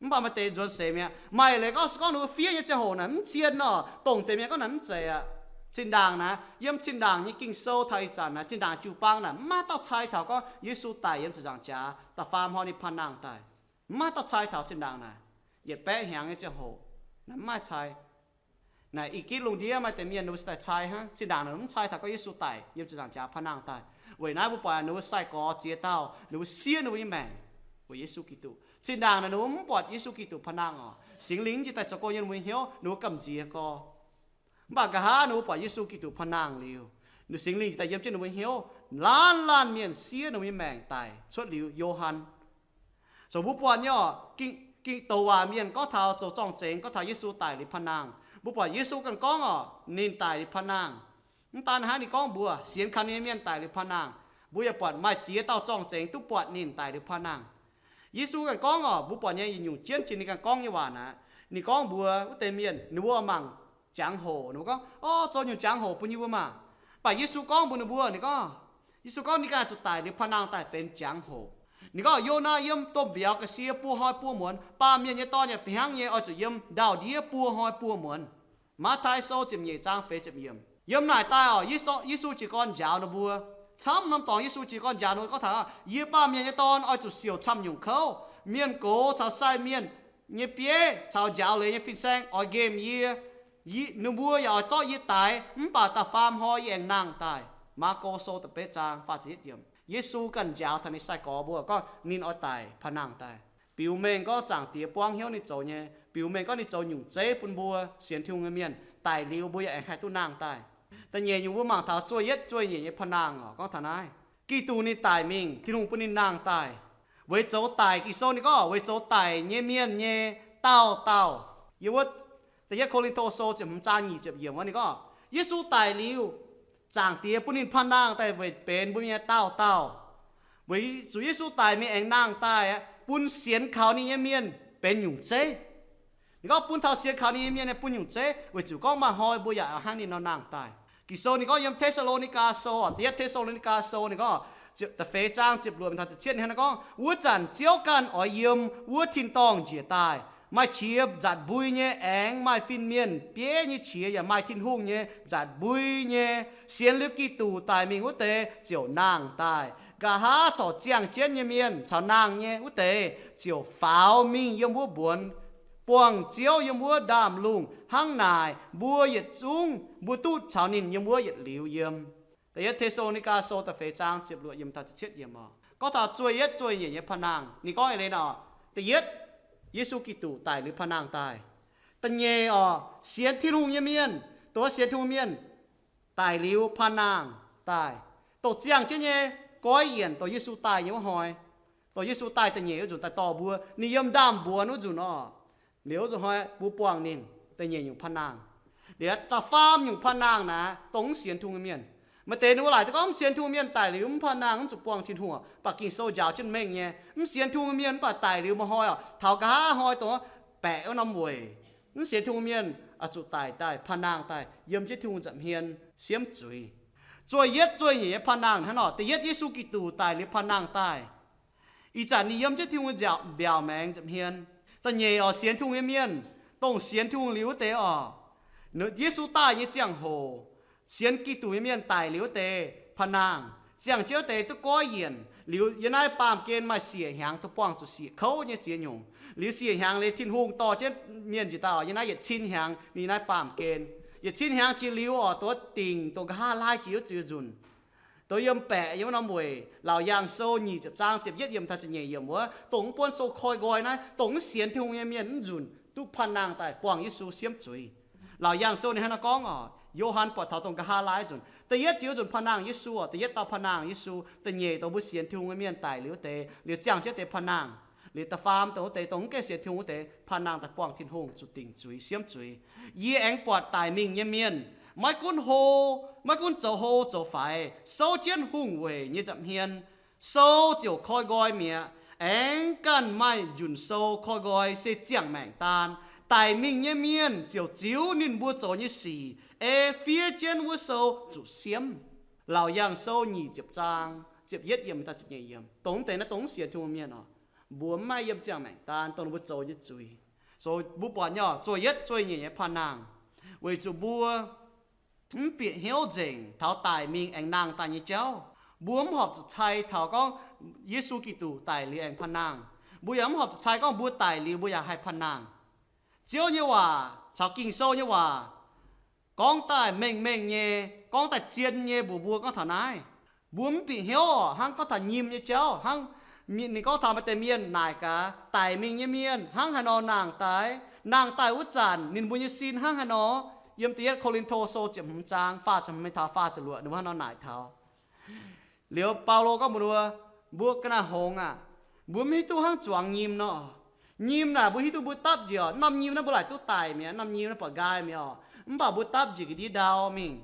Mv baac maaih deix nzuonx seix mi'aqv. Maaih leiz gorngv, se gorngv ninh mbuo fiev nyei ziangh hoc naaic mv zien nor, dongh deix mienh gorngv naaic mv zeiz aqv. Zinh ndaangc naaic, yiem zinh ndaangc nyei Ging-Sou taux ih zanc naaic, zinh ndaangc jiu-baang naaic, mv maaih dauh cai taux gorngv Yesu daic yiem ziepc nzaangc jaax da'faam hnoi ninh panh nangh daaih. Mv maaih dauh cai taux zinh ndaangc naaic, yietc baeqv hnyangx nyei ziangh hoc naaic mv maaih cai. Naaic i gitv lungh ndiev maaih deix mienh ninh mbuo se daaih cai hnangv, zinh ndaangc naaic ninh mbuo mv cai taux gorngv Yesu daic yiem ziepc nzaangc jaax panh nangh daaih. Weic naaiv mbuo buatc ninh mbuo sai-gorx ziex dauh ninh mbuo siev ninh mbuo nyei maengc weic Yesu Giduc. Zinh ndaangc naaic ninh mbuo mv buatc Yesu Giduc panh nangh oc. Singx Lingh njiec daaih zoux gong yiem ninh mbuo hnyouv, ninh mbuo gamh nziex gorx. Mv baac nqa'haav ninh mbuo buatc Yesu Giduc panh nangh liuz, Singx Lingh njiec daaih yiem jienv ninh mbuo hnyouv, laanh laanh mienh siev ninh mbuo nyei maengc daic cuotv liuz Yo^han. Zoux mbuo buatc nyei oc, ging, ging douc waac mienh gorngv taux zoux zorng-zengx gorngv taux Yesu daic liuz panh nangh. Mbuo buatc Yesu ganh gorngv oc, ninh daic liuz panh nangh. Mv daan hnangv, ninh gorngv mbuox sienx kaux ninh nyei mienh daic liuz panh nangh. Mbuo yaac buatc maaih ziex dauh zorng-zengx duqv buatc ninh daic liuz panh nangh. Yesu ganh gorngv oc, mbuo buatc nyei yietc nyungc jienv jiex ninh ganh gorngv nyei waac aqv. Ninh gorngv mbuox wuov deix mienh, ninh mbuo mangc jangx-hoc, ninh mbuo gorngv, O, zoux nyungc jangx-hoc bun yie mbuo maah! Mv baac Yesu gorngv mbuox ninh mbuo, ninh gorngv, Yesu gorngv, Ninh ganh zuqc daic liuz panh nangh daaih benx jangx-hoc. Ninh gorngv, Yonaa yiem domh mbiauz ga'sie buo hnoi buo muonz, Baamh Mienh nyei Dorn yaac fih hnangv nyei oix zuqc yiem ndau-ndiev buo hnoi buo muonz. Matv^taai Sou ziepc nyeic zaang feix ziepc yiemc. Yiem naaic daaih oc, Yesu, Yesu jiez gorn njaaux ninh mbuo. Camv norm dorngx Yesu jiez gorn njaaux ninh mbuo gorngv taux, Yie, Baamh Mienh nyei Dorn, oix zuqc siouc camv nyungc kouv. Mienh gox caux sai mienh nyei bieiv caux njaaux leiz nyei fin-saeng oix nqemh yie. Yie, ninh mbuo yaac oix zorqv yie daix, mv baac da'faam hnoi yie aengx nangh daaih. Maako Sou da'betv zaang faah ziepc yietv yiemc. Yesu ganh njaaux taux ninh sai-gorx mbuo gorngv ninh oix daic panh nangh daaih, biux mengh gorngv Zaangc Diex buangv hnyouv ninh zoux nyei, biux mengh gorngv ninh zoux nyungc zeiv bun mbuo sienx Tin-Hungh nyei mienh. Daic liuz mbuo yaac aengx haih duqv nangh daaih. Da'nyeic nyungc mbuo mangc taux zuov yietv zuov nyeic nyei panh nangh oc, gorngv taux naaiv. Giduc ninh daic mingh, Tin-Hungh bun ninh nangh daaih. Weic zoux daic, Ging-Sou ninh gorngv weic zoux daic nyei mienh nyei dauh dauh. Yiem wuov da'yietv Ko^lin^to Sou ziepc hmz zaang nyic ziepc yiemc wuov ninh gorngv, Yesu daic liuz, Zaangc Diex bun ninh panh nangh daaih weic benx mbuo nyei dauh dauh. Weic zuqc Yesu daic mingh aengx nangh daaih bun sienx kaux ninh nyei mienh benx nyungc zeiv. Ninh gorngv bun taux sienx kaux ninh nyei mienh bun nyungc zeiv, weic zuqc gorngv maaih hnoi mbuo yaac hnangv ninh nor nangh daaih. Ging-Sou ninh gorngv yiem Te^saa^lo^ni^gaa Sou, da'yietv Te^saa^lo^ni^gaa Sou ninh gorngv, da'feix zaang ziepc luoqc mingh taux ziepc cietv ninh hnangv naaiv gorngv, Wuov zanc Ziouv ganh oix yiem wuov tin-dorngh njiec daaih. Maaih qiex nzatc mbui nyei, aengx maaih fin-mienh bieiv nyei qiex, yaac maaih Tin-Hungh nyei nzatc mbui nyei. Sienx liuz Giduc daic mingh wuov deix ziouc nangh daaih. Nqa'haav corc ziangh jienv nyei mienh caux nangh nyei wuov deix ziouc faaux mingh yiem wuov mbuonx, buangh Ziouv yiem wuov ndaamv-lungh. Hnangv naaic, mbuo yietc zungv mbuo duqv caux ninh yiem wuov yietc liuz yiem. Da'yietv Te^saa^lo^ni^gaa Sou da'feix zaang ziepc luoqc yiemc taux ziepc cietv yiemc oc. Gorngv taux zuov yietv zuov nyeic nyei panh nangh, ninh gorngv eix leiz nor, da'yietv, Yesu Giduc daic liuz panh nangh daaih. Da'nyeic oc, sienx Tin-Hungh nyei mienh, dongh sienx Tin-Hungh mienh daic liuz panh nangh daaih. Dongh ziangh jienv nyei goiv yienc, dongh Yesu daaih nyei wuov hnoi, dongh Yesu daaih da'nyeic wuov nzunc daaih dorh mbuo, ninh yiem ndaamv-mbuonx wuov nzunc oc. Liuz wuov nzunc hnoi mbuo buangh ninh, da'nyeic nyungc panh nangh. Liuz da'faam nyungc panh nangh naaic, dongh mv sienx Tin-Hungh nyei mienh. Maaih deix ninh mbuo laaic duqv gorngv mv sienx Tin-Hungh mienh daic liuz mv panh nangh, mv zuqc buangh Tin-Hungh. Mv baac Ging-Sou njaaux jienv mengh nyei, mv sienx Tin-Hungh nyei mienh mv baac daic liuz maaih hnoi oc, taux nqa'haav hnoi dongh baeqc wuov norm weic. Mv sienx Tin-Hungh mienh oix zuqc daic daaih panh nangh daaih yiem jienv Tin-Hungh nza'hmien siemv zuiz. Zuov yietv zuov nyeic nyei panh nangh hnangv nor, da'yietv Yesu Giduc daic liuz panh nangh daaih. Ih zanc ninh yiem jienv Tin-Hungh nziaauc mbiaauc maengx nza'hmien. Da'nyeic oc, sienx Tin-Hungh nyei mienh, dongh sienx Tin-Hungh liuz wuov deix oc, Yesu daaih nyei ziangh hoc, sienx Giduc nyei mienh daic liuz wuov deix panh nangh, ziangh jienv wuov deix duqv goiv yienc. Liuz yiem naaiv baamh gen maaih siec hnyangx duqv buangh zuqc siec kouv nyei ziex nyungc. Liuz siec hnyangx liuz Tin-Hungh dorh jienv mienh njiec daaih oc, yiem naaiv yietc cin hnyangx ninh naaiv baamh gen. Yietc cin hnyangx jiex liuz oc, dongh wuov dingc dongh nqa'haav laai jiex wuov ziex nzunc. Dongh yiem baeqc yiem wuov norm weic, Laauc Yaangh Sou nyic ziepc zaang ziepc yietv yiemc taux ziepc nyeic yiemc wuov, dongh mv buonv sou koi nqoi naaiv, dongh mv sienx Tin-Hungh nyei mienh mv nzunc duqv panh nangh daaih buangh Yesu siemv zuiz. Laauc Yaangh Sou ninh hnangv naaiv gorngv oc, Yo^han buatc taux dongh nqa'haav laai nzunc, da'yietv jiex wuov nzunc panh nangh Yesu oc, da'yietv dauh panh nangh Yesu, da'nyeic dongh mbuo sienx Tin-Hungh nyei mienh daic liuz wuov deix, liuz ziangh jienv deix panh nangh, liuz da'faam dongh wuov deix dongh mv gaengh sienx Tin-Hungh wuov deix panh nangh daaih buangh Tin-Hungh zuqc dingc zuiz siemv zuiz. Yie aengx buatc daic mingh nyei mienh, maiv gunv hlo, maiv gunv zoux hlo zoux faix, souv jienv hungh weic nyei nza'hmien, sou ziouc koi nqoi mi'aqv. Aengx ganh maaih njunc sou koi nqoi se ziangh maengc daan. Daic mingh nyei mienh ziouc ziux ninh mbuo zoux nyei sic, ei fiev jienv wuov sou zuqc siemv. Laauc Yaangh Sou nyic ziepc zaang ziepc yietv yiemc daaih ziepc nyeic yiemc. Dongh mv deix naaiv dongh mv sienx Tin-Hungh mienh oc. Mbuo mv maaih yiem ziangh maengc daan dongh mbuo zoux nyei zuiz. So mbuo buatc nyei oc, zuoqc yietv zuoqc nyeic nyei panh nangh, weic zuqc mbuo mv bieqc hnyouv nzengc taux daic mingh aengx nangh daaih nyei jauv. Mbuo mv horpc zuqc cai taux gorngv Yesu Giduc daic liuz aengx panh nangh. Mbuo yaac mv horpc zuqc cai gorngv mbuo daic liuz mbuo yaac haih panh nangh. Ziouv nyei waac caux Ging-Sou nyei waac gorngv daaih mengh mengh nyei, gorngv daaih zien nyei mbuox mbuo gorngv taux naaiv. Mbuo mv bieqc hnyouv oc, hnangv gorngv taux nyim nyei jauv, hnangv ninh gorngv taux maaih deix mienh naaic gaax, daic mingh nyei mienh hnangv haaix nor nangh daaih, nangh daaih wuov zanc ninh mbuo nyei sin hnangv haaix nor. Yiem da'yietv Ko^lin^to Sou ziepc hmz zaang faah ziepc hmz mingh taux faah ziepc luoqc ninh mbuo hnangv nor naaic taux. Liuz Baulo gorngv mbuox mbuo, mbuo ga'naaiv hngongx aah, mbuo mv hiuv duqv hnangv zuangx nyim nor. Nyim naaic mbuo hiuv duqv mbuo dapv njiec, norm nyim naaiv mbuo laaic duqv daic mi'aqv, norm nyim naaiv buatc nqaai mi'aqv oc. Mv baac mbuo dapv njiec ga'ndiev ndau mingh.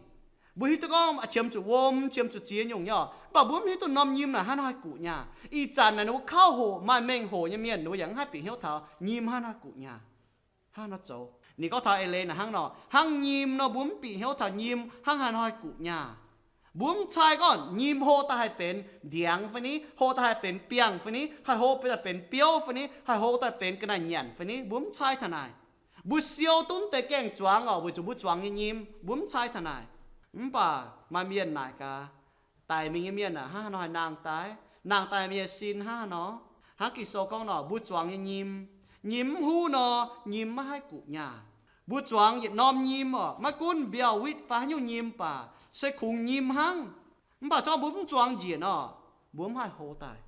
Mbuo hiuv duqv gorngv qiemx zuqc wuom, qiemx zuqc ziex nyungc nyei oc. Mv baac mbuo mv hiuv duqv norm nyim naaic hnangv haaix guqc nyaah. Ih zanc naaic ninh mbuo kauv hoqc maaih mengh hoc nyei mienh, ninh mbuo yaac mv haih bieqc hnyouv taux nyim hnangv haaix guqc nyaah. Hnangv nor zoux. Ninh gorngv taux eix leiz naaic hnangv nor, hnangv nyim nor mbuo mv bieqc hnyouv taux nyim hnangv haaix nor haaix guqc nyaah. Mbuo mv cai gorngv nyim hlo daaih haih benx ndiangx fai ni, hlo daaih haih benx biangh fai ni, haih hlo daaih benx biouv fai ni, haih hlo daaih benx ga'naaiv nyanc fai ni, mbuo mv cai taux naaic. Mbuo siou duqv deix gaeng-zuangx oc, weic zuqc mbuo zuangx nyei nyim, mbuo mv cai taux naaic. Mv baac maaih mienh naaic gaax, daic mingh nyei mienh aah, hnangv haaix nor haih nangh daaih? Nangh daaih mienh nyei sin hnangv haaix nor? Hnangv Ging-Sou gorngv nor, mbuo zuangx nyei nyim, nyim mv huv nor, nyim maiv haih guqc nyaah. Mbuo zuangx yietc norm nyim oc, maiv gunv mbiauh witv fai haaix nyungc nyim baac se kungx nyim hnangv. Mv baac se gorngv mbuo mv zuangx njiec nor, mbuo mv haih hlo daaih.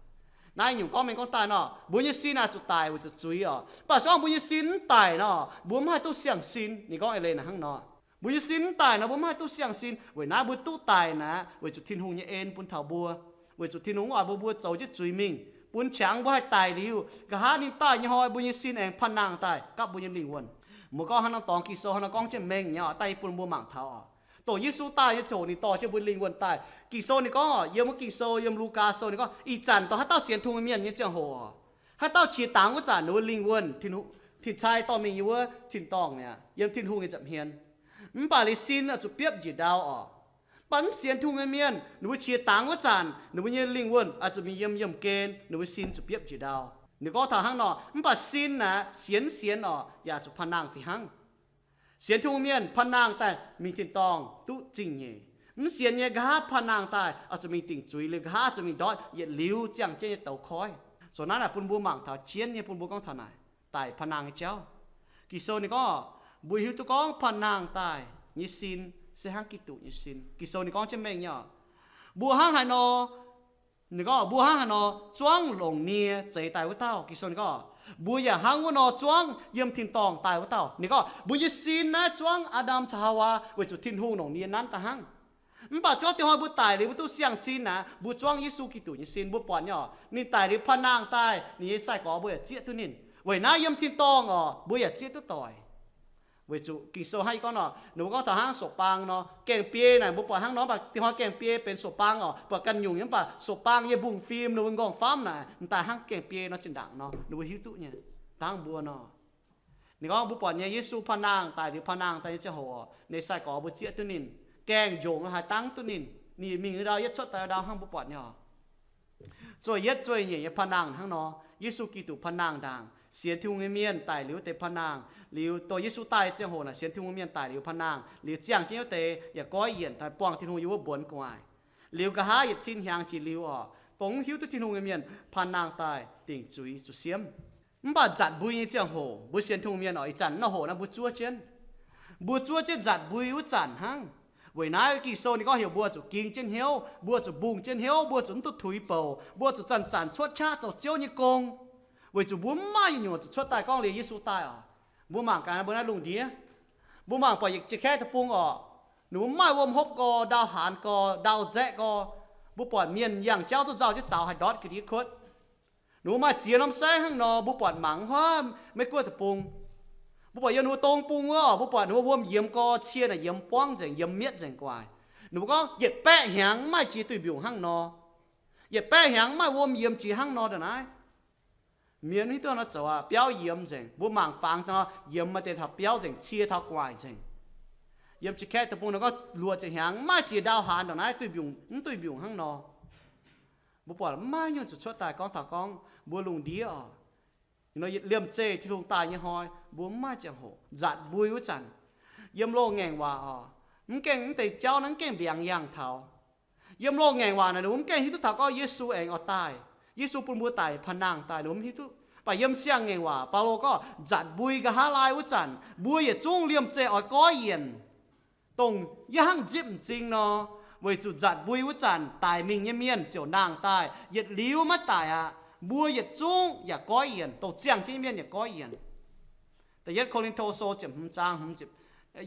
Naaiv nyungc gorngv mengh gorngv daaih nor, mbuo nyei sin aah zuqc daic weic zuqc zuiz oc. Mv baac se gorngv mbuo nyei sin mv daic nor, mbuo mv haih duqv siang-sin. Ninh gorngv eix leiz naaic hnangv nor. Mbuo nyei sin mv daic nor, mbuo mv haih duqv siang-sin. Weic naaiv mbuo duqv daic naaic, weic zuqc Tin-Hungh nyei en bun taux mbuo, weic zuqc Tin-Hungh oix mbuo mbuo zoux jienv zuiz mingh, bun qangx mbuo haih daic liuz, nqa'haav ninh daaih nyei hnoi mbuo nyei sin aengx panh nangh daaih gapv mbuo nyei lingh wuonh. Mbuo gorngv hnangv naaiv dorngx Ging-Sou hnangv naaiv gorngv jienv mengh nyei oc, daaih yie bun mbuo mangc taux oc. Dongh Yesu daaih nyei ziangh hoc ninh dorh jienv mbuo lingh wuonh daaih. Ging-Sou ninh gorngv oc, yiem wuov Ging-Sou, yiem Lugaa Sou ninh gorngv, ih zanc dongh haaix dauh sienx Tin-Hungh nyei mienh nyei ziangh hoc oc, haaix dauh qiex dangx wuov zanc ninh mbuo lingh wuonh, Tin-Hungh, Tin-Hungh cai dorh mingh yiem wuov tin-dorngh mi'aqv, yiem Tin-Hungh nyei nza'hmien. Mv baac liuz sin oix zuqc biopv njiec ndau oc. Mv baac mv sienx Tin-Hungh nyei mienh, ninh mbuo qiex dangx wuov zanc ninh mbuo nyei lingh wuonh oix zuqc mingh yiem yiemh gen, ninh mbuo sin zuqc biopv njiec ndau. Ninh gorngv taux hnangv nor, mv baac sin aeqv, sienx mv sienx oc, yaac zuqc panh nangh fih hnangv. Sienx Tin-Hungh mienh panh nangh daaih mingh tin-dorngh duqv zingh nyeic. Mv sienx nyei nqa'haav panh nangh daaih oix zuqc mingh dingc zuiz, liuz nqa'haav zuqc mingh ndortv yietc liuz ziangh jienv nyei douz koiv. Zoux naaiv naaic bun mbuo mangc taux jienv nyei, bun mbuo gorngv taux naaic daic panh nangh nyei jauv. Ging-Sou ninh gorngv, mbuo hiuv duqv gorngv panh nangh daaih nyei sin se hnangv Giduc nyei sin. Ging-Sou ninh gorngv jienv mengh nyei oc, mbuo hnangv haaix nor, ninh gorngv mbuo hnangv haaix nor zuangv longc nie zeix daaih wuov dauh. Ging-Sou ninh gorngv, mbuo yaac hnangv wuov nor zuangv yiem tin-dorngh daaih wuov dauh. Ninh gorngv mbuo nyei sin naaiv zuangv Aa^ndam caux Haawaa weic zuqc Tin-Hungh longc nie nanv daaih hnangv. Mv baac se gorngv deix hnoi mbuo daic liuz mbuo duqv siang-sin aqv, mbuo zuangv Yesu Giduc nyei sin, mbuo buatc nyei oc, ninh daic liuz panh nangh daaih, ninh nyei sai-gorx mbuo yaac zieqv duqv ninh. Weic naaiv yiem tin-dorngh oc, mbuo yaac zieqv duqv doic. Weic zuqc Ging-Sou hnangv yie gorngv nor, ninh mbuo gorngv taux hnangv sou-baang nor, gaengh biei naaic mbuo buatc hnangv nor, mv baac deix hnoi gaengh biei benx sou-baang oc, buatc ganh nyungc nyei, mv baac sou-baang yiem mbungv fim ninh mbuo nqorngv-famv naaic m'daaih hnangv gaengh biei nor zinh ndaangc nor, ninh mbuo hiuv duqv nyei. Dangv mbuo nor, ninh gorngv mbuo buatc nyei Yesu panh nangh daaih liuz, panh nangh daaih nyei ziangh hoc, ninh sai-gorx mbuo zieqv duqv ninh, gaengh njongc haaix dangv duqv ninh, ninh mingh ndau yietv cuotv daaih ndau hnangv mbuo buatc nyei oc. Zuoqv yietv zuoqv nyeic nyei panh nangh hnangv nor, Yesu Giduc panh nangh ndaangc, sienx Tin-Hungh nyei mienh daic liuz wuov deix panh nangh, liuz dongh Yesu daaih ziangh hoc naaic sienx Tin-Hungh nyei mienh daic liuz panh nangh, liuz ziangh jienv wuov deix yaac goiv yienc daaih buangh Tin-Hungh yiem wuov mbuonx gu'nguaaic. Liuz nqa'haav yietc cin hnyangx jiex liuz oc, dongh mv hiuv duqv Tin-Hungh nyei mienh panh nangh daaih dingc zuiz zuqc siemv. Mv baac nzatc mbui nyei ziangh hoc, mbuo sienx Tin-Hungh mienh oc, ih zanc naaiv hoc naaiv mbuo zuov jienv. Mbuo zuov jienv nzatc mbui wuov zanc hnangv. Weic naaiv Ging-Sou ninh gorngv heuc mbuo zuqc ging jienv hnyouv, mbuo zuqc mbungh jienv hnyouv, mbuo zuqc mv duqv tuix bouc, mbuo zuqc zanc-zanc cuotv qaqv zoux Ziouv nyei gong. Weic zuqc mbuo mv maaih nyungc-nyungc zuqc cuotv daaih gorngv liuz Yesu daaih oc. Mbuo mangc gaax mbuo naaiv lungh ndiev, mbuo mangc buatc yietc jiex kaeqv deic-bung oc, ninh mbuo mv maaih wuom hopv gorx, ndau haanz gorx, ndau nzaeqv gorx, mbuo buatc mienh yangh jauv duqv nzauh jienv zaux haih ndortv ga'ndiev kuotv. Ninh mbuo maaih ziex norm saengv hnangv nor, mbuo buatc mangc huaav Meiv-Guoqv deic-bung. Mbuo buatc yiem ninh mbuo dong bung wuov, mbuo buatc ninh mbuo wuom yiemx gorx cie naaic yiemx buangv nzengc, yiemx mietv nzengc gu'nguaaic. Ninh mbuo gorngv yietc baeqv hnyangx mv maaih jiex duih mbiungc hnangv nor. Yietc baeqv hnyangx mv maaih wuom yiemx jiex hnangv nor ndongc naaiv. Mienh mv hiuv duqv nor zoux aqv, biauv yiemx nzengc. Mbuo mangc fangx nor, yiemx maaih deix taux biauv nzengc, cie taux gu'nguaaic nzengc. Yiem jiex kaeqv deic-bung nor gorngv luoqc ziepc hnyangx mv maaih jiex ndau haanz ndongc naaiv duih mbiungc, mv duih mbiungc hnangv nor. Mbuo buatc maiv nyungc zuqc cuotv daaih gorngv taux gorngv mbuo lungh ndiev oc, liemh zeih Tin-Hungh daaih nyei hnoi, mbuo maiv ziangh hoc nzatc mbui wuov zanc, yiem loz-ngaengc waac oc, mv gaengh mv deix jauv naaiv mv gaengh mbiaangx yangh taux. Yiem loz-ngaengc waac naaic, ninh mbuo mv gaengh hiuv duqv taux gorngv Yesu aengx oix daaih, Yesu bun mbuo daic paav nangh daaih, ninh mbuo mv hiuv duqv. Mv baac yiem siang-ngaengc waac, Baulo gorngv nzatc mbui nqa'haav laai wuov zanc, mbuo yietc zungv liemh zeih oix goiv yienc, dongh yie hnangv nzipv m'zing nor, weic zuqc nzatc mbui wuov zanc daic mingh nyei mienh ziouc nangh daaih, yietc liuz maiv daic aqv. Mbuo yietc zungv yaac goiv yienc, dongh ziangh jienv nyei mienh yaac goiv yienc. Da'yietv Ko^lin^to Sou ziepc hmz zaang hmz ziepc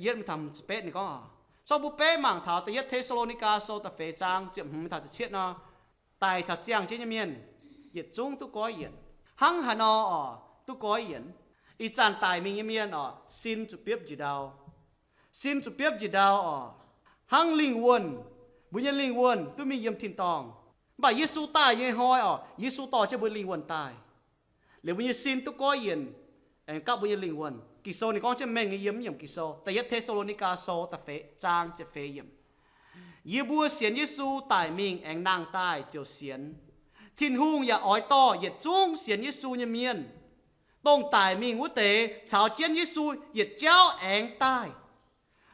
yietv mingh taux hmz ziepc betv ninh gorngv, zorqv mbuo beiv mangc taux Da'yietv Te^saa^lo^ni^gaa Sou da'feix zaang ziepc hmz mingh taux ziepc cietv nor, daic caux ziangh jienv nyei mienh yietc zungv duqv goiv yienc. Hnangv haaix nor oc duqv goiv yienc? Ih zanc daic mingh nyei mienh oc, sin zuqc biopv njiec ndau. Sin zuqc biopv njiec ndau oc, hnangv lingh wuonh, mbuo nyei lingh wuonh duqv mingh yiem tin-dorngh. Mv baac Yesu daaih nyei hnoi oc, Yesu dorh jienv mbuo lingh wuonh daaih, liuz mbuo nyei sin duqv goiv yienc, aengx gapv mbuo nyei lingh wuonh. Ging-Sou ninh gorngv jienv mengh nyei yiem mv nyiemc Ging-Sou, Da'yietv Te^saa^lo^ni^gaa Sou da'feix zaang ziepc feix yiemc, yie mbuo sienx Yesu daic mingh aengx nangh daaih ziouc sienx. Tin-Hungh yaac oix dorh yietc zungv sienx Yesu nyei mienh, dongh daic mingh wuov deix, caux jienv Yesu yietc jauv aengx daaih.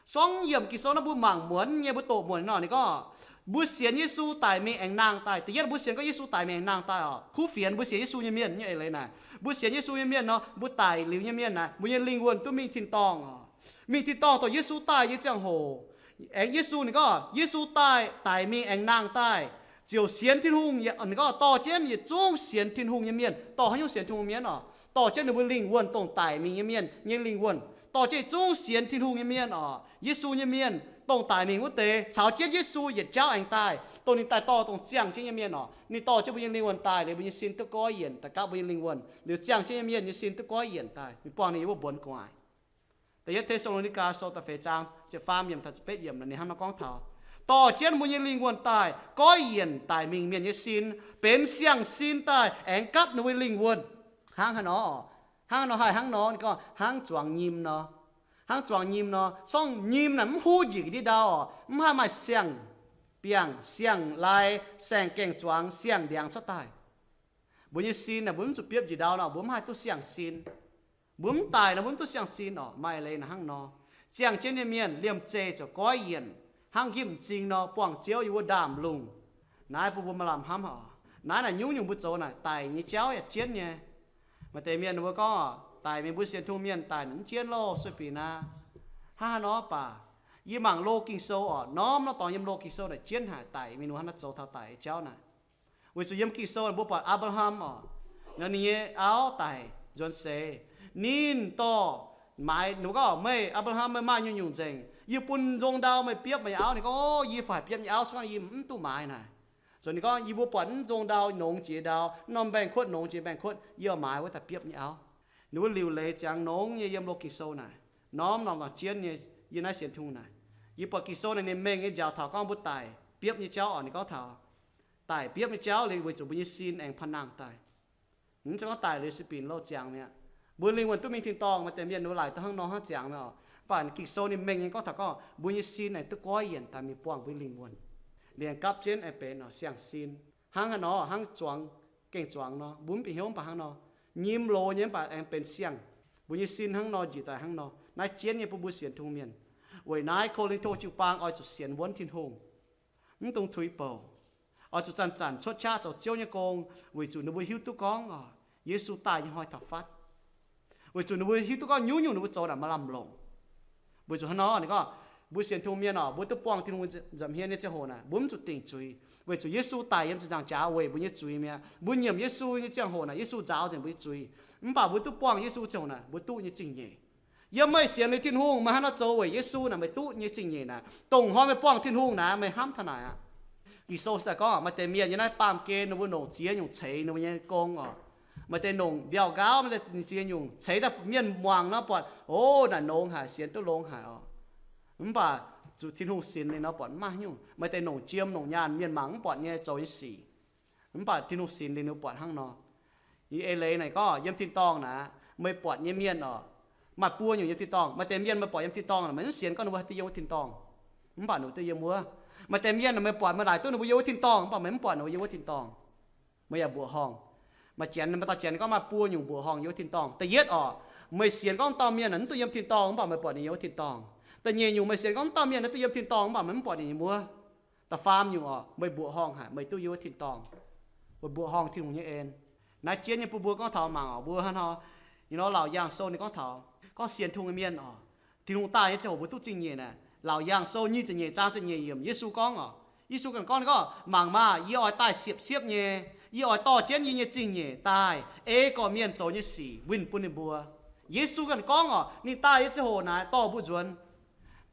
Sorng yiemc Ging-Sou naaiv mbuo mangc muonc nyei, mbuo doqc muonc nor ninh gorngv, mbuo sienx Yesu daic mingh aengx nangh daaih. Da'yietv mbuo sienx gorngv Yesu daic mingh aengx nangh daaih oc, kuv fienx mbuo sienx Yesu nyei mienh nyei eix leiz naaic. Mbuo sienx Yesu nyei mienh nor, mbuo daic liuz nyei mienh naaic, mbuo nyei lingh wuonh duqv mingh tin-dorngh oc. Mingh tin-dorngh dongh Yesu daaih nyei ziangh hoc. Aengx Yesu ninh gorngv Yesu daaih, daic mingh aengx nangh daaih, ziouc sienx Tin-Hungh, ninh gorngv dorh jienv yietc zungv sienx Tin-Hungh nyei mienh. Dorh haaix nyungc sienx Tin-Hungh mienh oc? Dorh jienv ninh mbuo lingh wuonh, dongh daic mingh nyei mienh nyei lingh wuonh. Dorh jienv yietc zungv sienx Tin-Hungh nyei mienh oc, Yesu nyei mienh, dongh daic mingh wuov deix, caux jienv Yesu yietc jauv aengx daaih, dongh ninh daaih dorh dongh ziangh jienv nyei mienh oc. Ninh dorh jienv mbuo nyei lingh wuonh daaih liuz, mbuo nyei sin duqv goiv yienc, daaih gapv mbuo nyei lingh wuonh, liuz ziangh jienv nyei mienh nyei sin duqv goiv yienc daaih. Ninh buangh ninh yiem wuov mbuonx gu'nguaaic. Da'yietv Te^saa^lo^ni^gaa Sou da'feix zaang ziepc faam yiemc taux ziepc betv yiemc naaic ninh hnangv nor gorngv taux, dorh jienv mbuo nyei lingh wuonh daaih, goiv yienc daic mingh mienh nyei sin, benx siang-sin daaih, aengx gapv ninh mbuo lingh wuonh. Hnangv haaix nor? Hnangv haaix nor? Haih hnangv nor, ninh gorngv hnangv zuangx nyim nor. Hnangv zuangx nyim nor, sorng nyim naaic mv huv njiec ga'ndiev ndau oc, mv haih maaih siang-biangh, siang-lai, saeng-gaeng-zuangx, siang-ndiangx cuotv daaih. Mbuo nyei sin naaic mbuo mv zuqc biopv njiec ndau nor, mbuo mv haih duqv siang-sin. Mbuo mv daic nor mbuo mv duqv siang-sin oc. Maaih leiz naaic hnangv nor, ziangh jienv nyei mienh liemh zeih ziouc goiv yienc hnangv nqipv m'zing nor, buangh Ziouv yiem wuov ndaamv-lungh. Naaiv bun mbuo maaih lamh hnamv oc. Naaiv naaic nyungc-nyungc mbuo zoux naaic daic nyei jauv yaac jienv nyei. Maaih deix mienh mbuo gorngv oc, daic mingh mbuo sienx Tin-Hungh mienh daic naaic mv jienv loh, sueih binc aqv. Hnangv haaix nor baac, yie mangc loz Ging-Sou oc, norm norm dorngx yiem loz Ging-Sou naaic jienv haic daic mingh ninh mbuo hnangv naaiv zoux taux daic nyei jauv naaic. Weic zuqc yiem Ging-Sou mbuo buatc Apc^laa^ham oc, ninh nyei auv daic nzuonx seix, ninh dorh maaiz ninh gorngv, meih Apc^laa^ham, meih maaih nyungc-nyungc nzengc, yie bun nzong ndau meih biopv meih nyei auv. Ninh gorngv, o, yie fai biopv nyei auv cuotv, yie mv duqv maaiz naaic. Zoux ninh gorngv, yie mbuo buatc mv nzong ndau nongx jiex ndau, norm mbaengx-kuotv nongx jiex mbaengx-kuotv, yie oix maaiz wuov daaih biopv nyei auv. Ninh mbuo liuc leiz ziangx nongx nyei yiem loz Ging-Sou naaic, norm norm dorngx jienv nyei. Yie naaiv sienx Tin-Hungh naaic, yie buatc Ging-Sou naaic ninh mengh nyei njaaux taux gorngv mbuo daic biopv nyei jauv oc. Ninh gorngv taux daic biopv nyei jauv liuz weic zuqc mbuo nyei sin aengx paav nangh daaih. Mv zeiz gorngv daic liuz sueih binc loh ziangx mi'aqv. Mbuo lingh wuonh duqv mingh tin-dorngh, maaih deix mienh ninh mbuo laaic duqv hnangv nor hnangv ziangx mi'aqv. Mv baac Ging-Sou ninh mengh nyei gorngv taux gorngv mbuo nyei sin naaic duqv goiv yienc daaih mingh buangh mbuo lingh wuonh, liemh gapv jienv aengx benx siang-sin. Hnangv haaix nor? Hnangv zuangx, gengh zuangx nor, mbuo mv bieqc hnyouv mv baac hnangv nor. Nyim loz nyei mv baac aengx benx siang. Mbuo nyei sin hnangv nor njiec daaih hnangv nor. Naaiv jienv nyei bun mbuo sienx Tin-Hungh mienh. Weic naaiv Ko^lin^to jiu-baang oix zuqc sienx wuonv Tin-Hungh, mv dungx tuix bouc. Oix zuqc zanc-zanc cuotv qaqv zoux Ziouv nyei gong, weic zuqc ninh mbuo hiuv duqv gorngv oc, Yesu daaih nyei hnoi taux fatv. Weic zuqc ninh mbuo hiuv duqv gorngv nyungc-nyungc ninh mbuo zoux naaic maaih lamh longc. Weic zuqc hnangv nor ninh gorngv, mbuo sienx Tin-Hungh mienh oc, mbuo duqv buangh Tin-Hungh nza'hmien nyei ziangh hoc naaic, mbuo mv zuqc dingc zuiz. Weic zuqc Yesu daic yiem ziepc nzaangc jaax weic mbuo nyei zuiz mi'aqv. Mbuo nyiemc Yesu nyei ziangh hoc naaic, Yesu nzaaux nzengc mbuo nyei zuiz. Mv baac mbuo duqv buangh Yesu ziangh hoc naaic, mbuo duqv nyei zingh nyeic. Yiem meih sienx liuz Tin-Hungh, meih hnangv nor zoux weic Yesu naaic, meih duqv nyei zingh nyeic naaic. Dongh hnoi meih buangh Tin-Hungh naaic, meih hnamv taux naaic aqv. Ging-Sou se daaih gorngv maaih deix mienh yiem naaiv baamh gen ninh mbuo longc ziex nyungc ceix ninh mbuo nyei gong oc. Maaih deix longc mbiauh nqaauv, maaih deix ziex nyungc ceix daaih mienh muangx nor buatc, o, naaic longx haic, sienx duqv longx haic oc. Mv baac zuqc Tin-Hungh sinx liuz nor buatc mv maaih nyungc. Maaih deix longc jiem longc nyaanh mienh mangc mv buatc nyei zoux nyei sic. Mv baac Tin-Hungh sinx liuz ninh buatc hnangv nor. Yie eix leiz naaic gorngv yiem tin-dorngh naaic, meih buatc nyei mienh oc, maaih buo nyungc yiem tin-dorngh. Maaih deix mienh meih buatc yiem tin-dorngh, meih mv sienx gorngv ninh mbuo haih duqv yiem wuov tin-dorngh. Mv baac ninh mbuo duqv yiem wuov. Maaih deix mienh meih buatc meih laaic duqv ninh mbuo yiem wuov tin-dorngh, mv baac meih mv buatc ninh mbuo yiem wuov tin-dorngh. Meih yaac mbuoqc horngh. Maaih janx, maaih dauh janx gorngv maaih buo nyungc mbuoqc horngh yiem wuov tin-dorngh. Da'yietv orqc, meih sienx gorngv dauh mienh naaic mv duqv yiem tin-dorngh, mv baac meih buatc ninh yiem wuov tin-dorngh. Da'nyeic nyungc, meih sienx gorngv dauh mienh naaic duqv yiem tin-dorngh, mv baac meih mv buatc ninh yiem wuov. Da'faam nyungc orqc, meih mbuoqc horngh haic, meih duqv yiem wuov tin-dorngh. Meih mbuoqc horngh Tin-Hungh nyei en. Naaiv jienv nyei bun mbuo gorngv taux mangc orqc, mbuo hnangv nor, you know, Laauc Yaangh Sou ninh gorngv taux gorngv sienx Tin-Hungh nyei mienh orqc, Tin-Hungh daaih nyei ziangh hoc mbuo duqv zingh nyeic naaic. Laauc Yaangh Sou nyic ziepc nyeic zaang ziepc nyeic yiemc, Yesu gorngv orqc, Yesu ganh gorngv, ninh gorngv, mangc maah! Yie oix daaih siepv-siepv nyei. Yie oix dorh jienv yie nyei zingh nyeic daaih ei gorqv-mienh zoux nyei sic winh bun ninh mbuo. Yesu ganh gorngv orqc, ninh daaih nyei ziangh hoc naaic dorh mbuo nzuonx.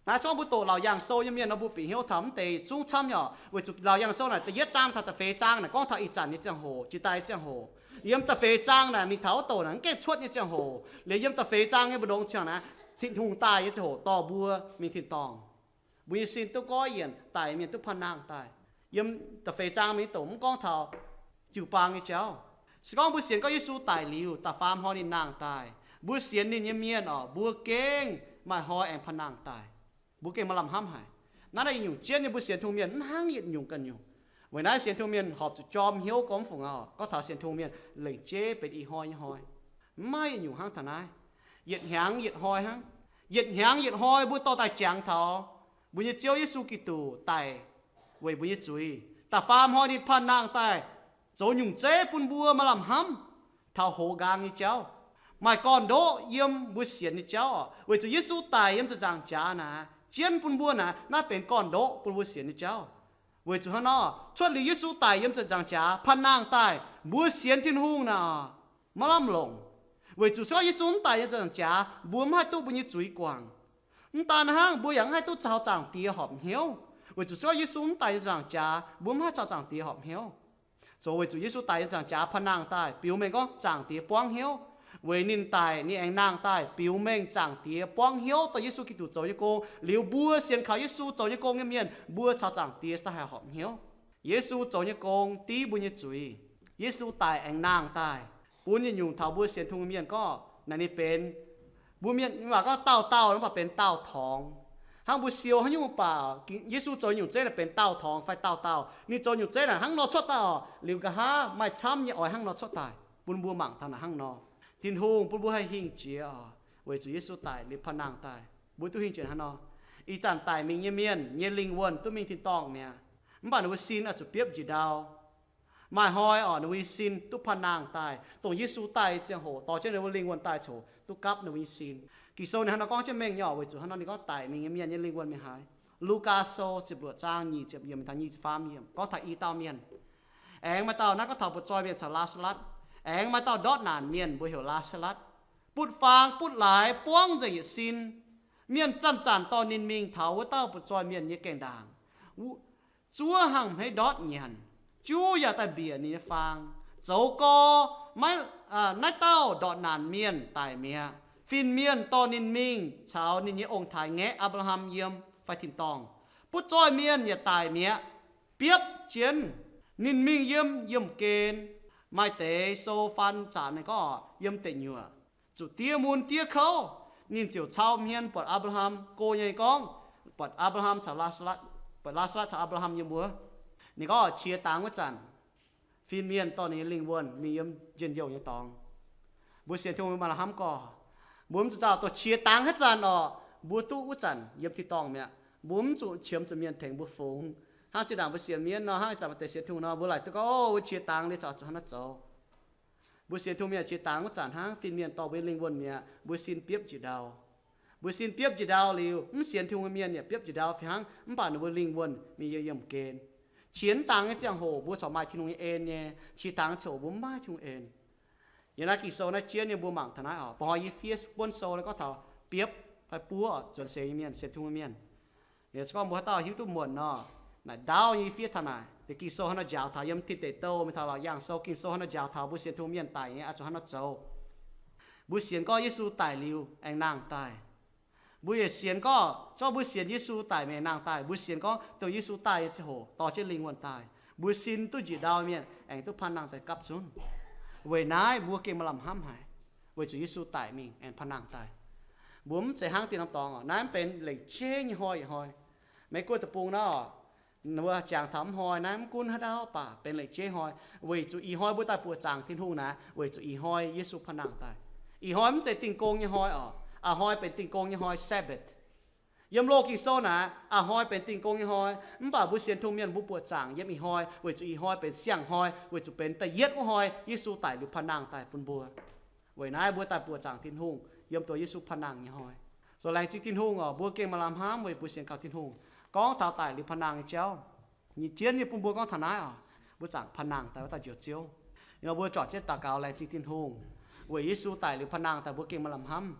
Naaiv zungv mbuo doqc Laauc Yaangh Sou nyei mienh nor, mbuo bieqc hnyouv taux mv deix zungv camv nyei orqc, weic zuqc Laauc Yaangh Sou naaic da'yietv zaang taux da'feix zaang naaic gorngv taux ih zanc nyei ziangh hoc, jiex daaih nyei ziangh hoc. Yiem da'feix zaang naaic mingh taux wuov douc naaic mv gaengh cuotv nyei ziangh hoc. Liuz yiem da'feix zaang nyei mbu'ndongx ziangh naaic, Tin-Hungh daaih nyei ziangh hoc dorh mbuo mingh tin-dorngh. Mbuo nyei sin duqv goiv yienc, daic mienh duqv panh nangh daaih. Yiem da'feix zaang mingh douc mv gorngv taux jiu-baang nyei jauv. Se gorngv mbuo sienx gorngv Yesu daic liuz, da'faam hnoi ninh nangh daaih, mbuo sienx ninh nyei mienh orqc, mbuo gengh maaih hnoi aengx panh nangh daaih. Mbuo gengh maaih lamh hnamv haic. Naaiv naaiv yietc nyungc jienv nyei mbuo sienx Tin-Hungh mienh mv hnangv yietc nyungc ganh nyungc. Weic naaiv sienx Tin-Hungh mienh horpc zuqc jorm hnyouv gorngv fungc aqv. Gorngv taux sienx Tin-Hungh mienh lengc jeiv benx ih hnoi nyei hnoi. Mv maaih yietc nyungc hnangv taux naaiv. Yietc hnyangx yietc hnoi hnangv. Yietc hnyangx yietc hnoi mbuo dorh daaih jangx taux mbuo nyei Ziouv Yesu Giduc daic weic mbuo nyei zuiz. Da'faam hnoi ninh panh nangh daaih zoux nyungc zeiv bun mbuo maaih lamh hnamv taux hoz nqaang nyei jauv. Maaih gorn-ndoqv yiem mbuo sienx nyei jauv orqc, weic zuqc Yesu daic yiem ziepc nzaangc jaax naaic, jienv bun mbuo naaic, naaiv benx gorn-ndoqv bun mbuo sienx nyei jauv. Weic zuqc hnangv nor, cuotv liuz Yesu daic yiem ziepc nzaangc jaax panh nangh daaih, mbuo sienx Tin-Hungh naaic maiv lamh longc. Weic zuqc se gorngv Yesu mv daic yiem ziepc nzaangc jaax, mbuo mv haih duqv mbuo nyei zuiz guangc. Mv daan hnangv, mbuo yaac mv haih duqv caux Zaangc Diex horpc hnyouv. Weic zuqc se gorngv Yesu mv daic yiem ziepc nzaangc jaax, mbuo mv haih caux Zaangc Diex horpc hnyouv. Zoux weic zuqc Yesu daic yiem ziepc nzaangc jaax panh nangh daaih biux mengh gorngv Zaangc Diex buangv hnyouv. Weic ninh daic, ninh aengx nangh daaih biux mengh Zaangc Diex buangv hnyouv dorh Yesu Giduc zoux nyei gong. Liuz mbuo sienx kaux Yesu zoux nyei gong nyei mienh, mbuo caux Zaangc Diex daaih haih horpc hnyouv. Yesu zoux nyei gong div mbuo nyei zuiz. Yesu daic aengx nangh daaih, bun yietc nyungc taux mbuo sienx Tin-Hungh mienh gorngv naaic ninh benx, mbuo mienh waac gorngv dauh dauh mv baac benx daauh torngx. Hnangv mbuo siou haaix nyungc mv baac Yesu zoux nyungc zeiv naaic benx daauh torngx fai daauh dauh. Ninh zoux nyungc zeiv naaic hnangv nor cuotv daaih orqc, liuz nqa'haav maaih camv nyei oix hnangv nor cuotv daaih bun mbuo mangc taux naaic hnangv nor. Tin-Hungh bun mbuo haih hingh jiex orqc, weic zuqc Yesu daic liuz panh nangh daaih, mbuo duqv hingh jiex hnangv nor. Ih zanc daic mingh nyei mienh nyei lingh wuonh duqv mingh tin-dorngh mi'aqv, mv baac ninh mbuo sin oix zuqc biopv njiec ndau. Maaih hnoi orqc, ninh mbuo nyei sin duqv panh nangh daaih, dongh Yesu daaih nyei ziangh hoc dorh jienv ninh mbuo lingh wuonh daaih coc duqv gapv ninh mbuo nyei sin. Ging-Sou ninh hnangv nor gorngv jienv mengh nyei orqc, weic zuqc hnangv nor ninh gorngv daic mingh nyei mienh nyei lingh wuonh mingh haaix. Lugaa Sou ziepc luoqc zaang nyic ziepc yiemc taux nyic ziepc faam yiemc gorngv taux i dauh mienh. Aengx maaih dauh, naaiv gorngv taux butv-zoih mienh caux Laa^saa^latv. Aengx maaih dauh ndortv naanc mienh mbuox heuc Laa^saa^latv, butv-faang butv-laaix buangv nzengc yietc sin. Mienh zanc-zanc dorh ninh mingh taux wuov dauh butv-zoih mienh nyei gaengh ndaangc, zuov hnangv hmeiv ndortv nyanc, juv yaac daaih mbiec ninh nyei faang. Zoux gau, maiv, naaiv dauh ndortv naanc mienh daic mi'aqv. Fin-mienh dorh ninh mingh caux ninh nyei ong-taaix-ngaeqv, Apc^laa^ham, yiem fai tin-dorngh. Butv-zoih mienh yaac daic mi'aqv, biopv jienv. Ninh mingh yiem yiemh gen. Maaih deix sou faan zanc ninh gorngv yiem deic nyuoqc, zuqc diev mun diev kouv. Ninh ziouc cau hmien buatc Apc^laa^ham, go nyei gorngv, buatc Apc^laa^ham caux Laa^saa^latv, buatc Laa^saa^latv caux Apc^laa^ham yiem wuov. Ninh gorngv qiex dangx wuov zanc, fin-mienh dorh ninh nyei lingh wuonh mingh yiem njien-youh nyei dorngx. Mbuo sienx Tin-Hungh maaih la'hnamv gorx, mbuo mv zuqc nzauh, dongh qiex dangx haaix zanc orqc, mbuo duqv wuov zanc yiem tin-dorngh mi'aqv. Mbuo mv zuqc qiemx zuqc mienh tengx mbuo fungx. Hnangv zinh ndaangc mbuo sienx mienv nor, hnangv ih zanc maaih deix sienx Tin-Hungh nor, mbuo laaic duqv gorngv, o, wuov qiex dangx liuz zaux zuqc hnangv naaiv zoux. Mbuo sienx Tin-Hungh mienh qiex dangx wuov zanc hnangv fin-mienh dorh mbuo nyei lingh wuonh mi'aqv, mbuo sin biopv njiec ndau. Mbuo sin biopv njiec ndau liuz, mv sienx Tin-Hungh mienh yaac biopv njiec ndau fih hnangv, mv baac ninh mbuo lingh wuonh mingh yiem yiemh gen. Qiex dangx nyei ziangh hoc mbuo corc maaih Tin-Hungh nyei en nyei, qiex dangx nyei ziangh hoc mbuo mv maaih Tin-Hungh en. Yiem naaiv Ging-Sou naaiv jienv nyei mbuo mangc taux naaiv oc. Ba'hnoi yie fiev buonv sou gorngv taux biopv fai buov zuonx seix nyei mienh, sienx Tin-Hungh nyei mienh. Liuz se gorngv mbuo haaix dauh hiuv duqv muonc nor, naaic ndaauv nyei yie fiev taux naaic. Liuz Ging-Sou hnangv nor njaaux taux yiem Tin Deic Douh mingh taux Laauc Yaangh Sou, Ging-Sou hnangv nor njaaux taux mbuo sienx Tin-Hungh mienh daic nyei oix zuqc hnangv nor zoux. Mbuo sienx gorngv Yesu daic liuz aengx nangh daaih. Mbuo yaac sienx gorngv, se gorngv mbuo sienx Yesu daic mingh nangh daaih, mbuo sienx gorngv dongh Yesu daaih nyei ziangh hoc dorh jienv lingh wuonh daaih, mbuo sin duqv njiec ndau mienh aengx duqv panh nangh daaih gapv zunv. Weic naaiv mbuo gengh maaih lamh hnamv haic, weic zuqc Yesu daic mingh aengx panh nangh daaih. Mbuo mv zeiz hnangv dien norm dorngx oc. Naaiv mv benx lengc jeiv nyei hnoi hnoi. Meiv Guoqv deic-bung naaiv oc, Mbuo jangx taux mv hnoi naaiv mv gunv haaix dauh baac benx leic jeiv hnoi, weic zuqc ih hnoi mbuo daaih buoqc zaangc Tin-Hungh naaic, weic zuqc ih hnoi Yesu panh nangh daaih. Ih hnoi mv zeiz Dingh Gong nyei hnoi oc. A'hnoi benx Dingh Gong nyei hnoi, Sabbath. Yiem loz Ging-Sou naaic, a'hnoi benx Dingh Gong nyei hnoi. Mv baac mbuo sienx Tin-Hungh mienh mbuo buoqc zaangc yiem ih hnoi weic zuqc ih hnoi benx siang-hnoi, weic zuqc benx da'yietv wuov hnoi Yesu daic liuz panh nangh daaih bun mbuo. Weic naaiv mbuo daaih buoqc zaangc Tin-Hungh yiem duqv Yesu panh nangh nyei hnoi. Zoux laengz zingh Tin-Hungh oc, mbuo gengh maaih lamh hnamv weic mbuo sienx kaux Tin-Hungh. Gorngv taux daic liuz panh nangh nyei jauv, nyei jienv nyei bun mbuo gorngv taux naaiv oc, mbuo zaangc panh nangh daaih wuov dauh Njoux Ziouv. Nor mbuo juangc jienv daux gaux laengz zingh Tin-Hungh, weic Yesu daic liuz panh nangh daaih mbuo gengh maaih lamh hnamv.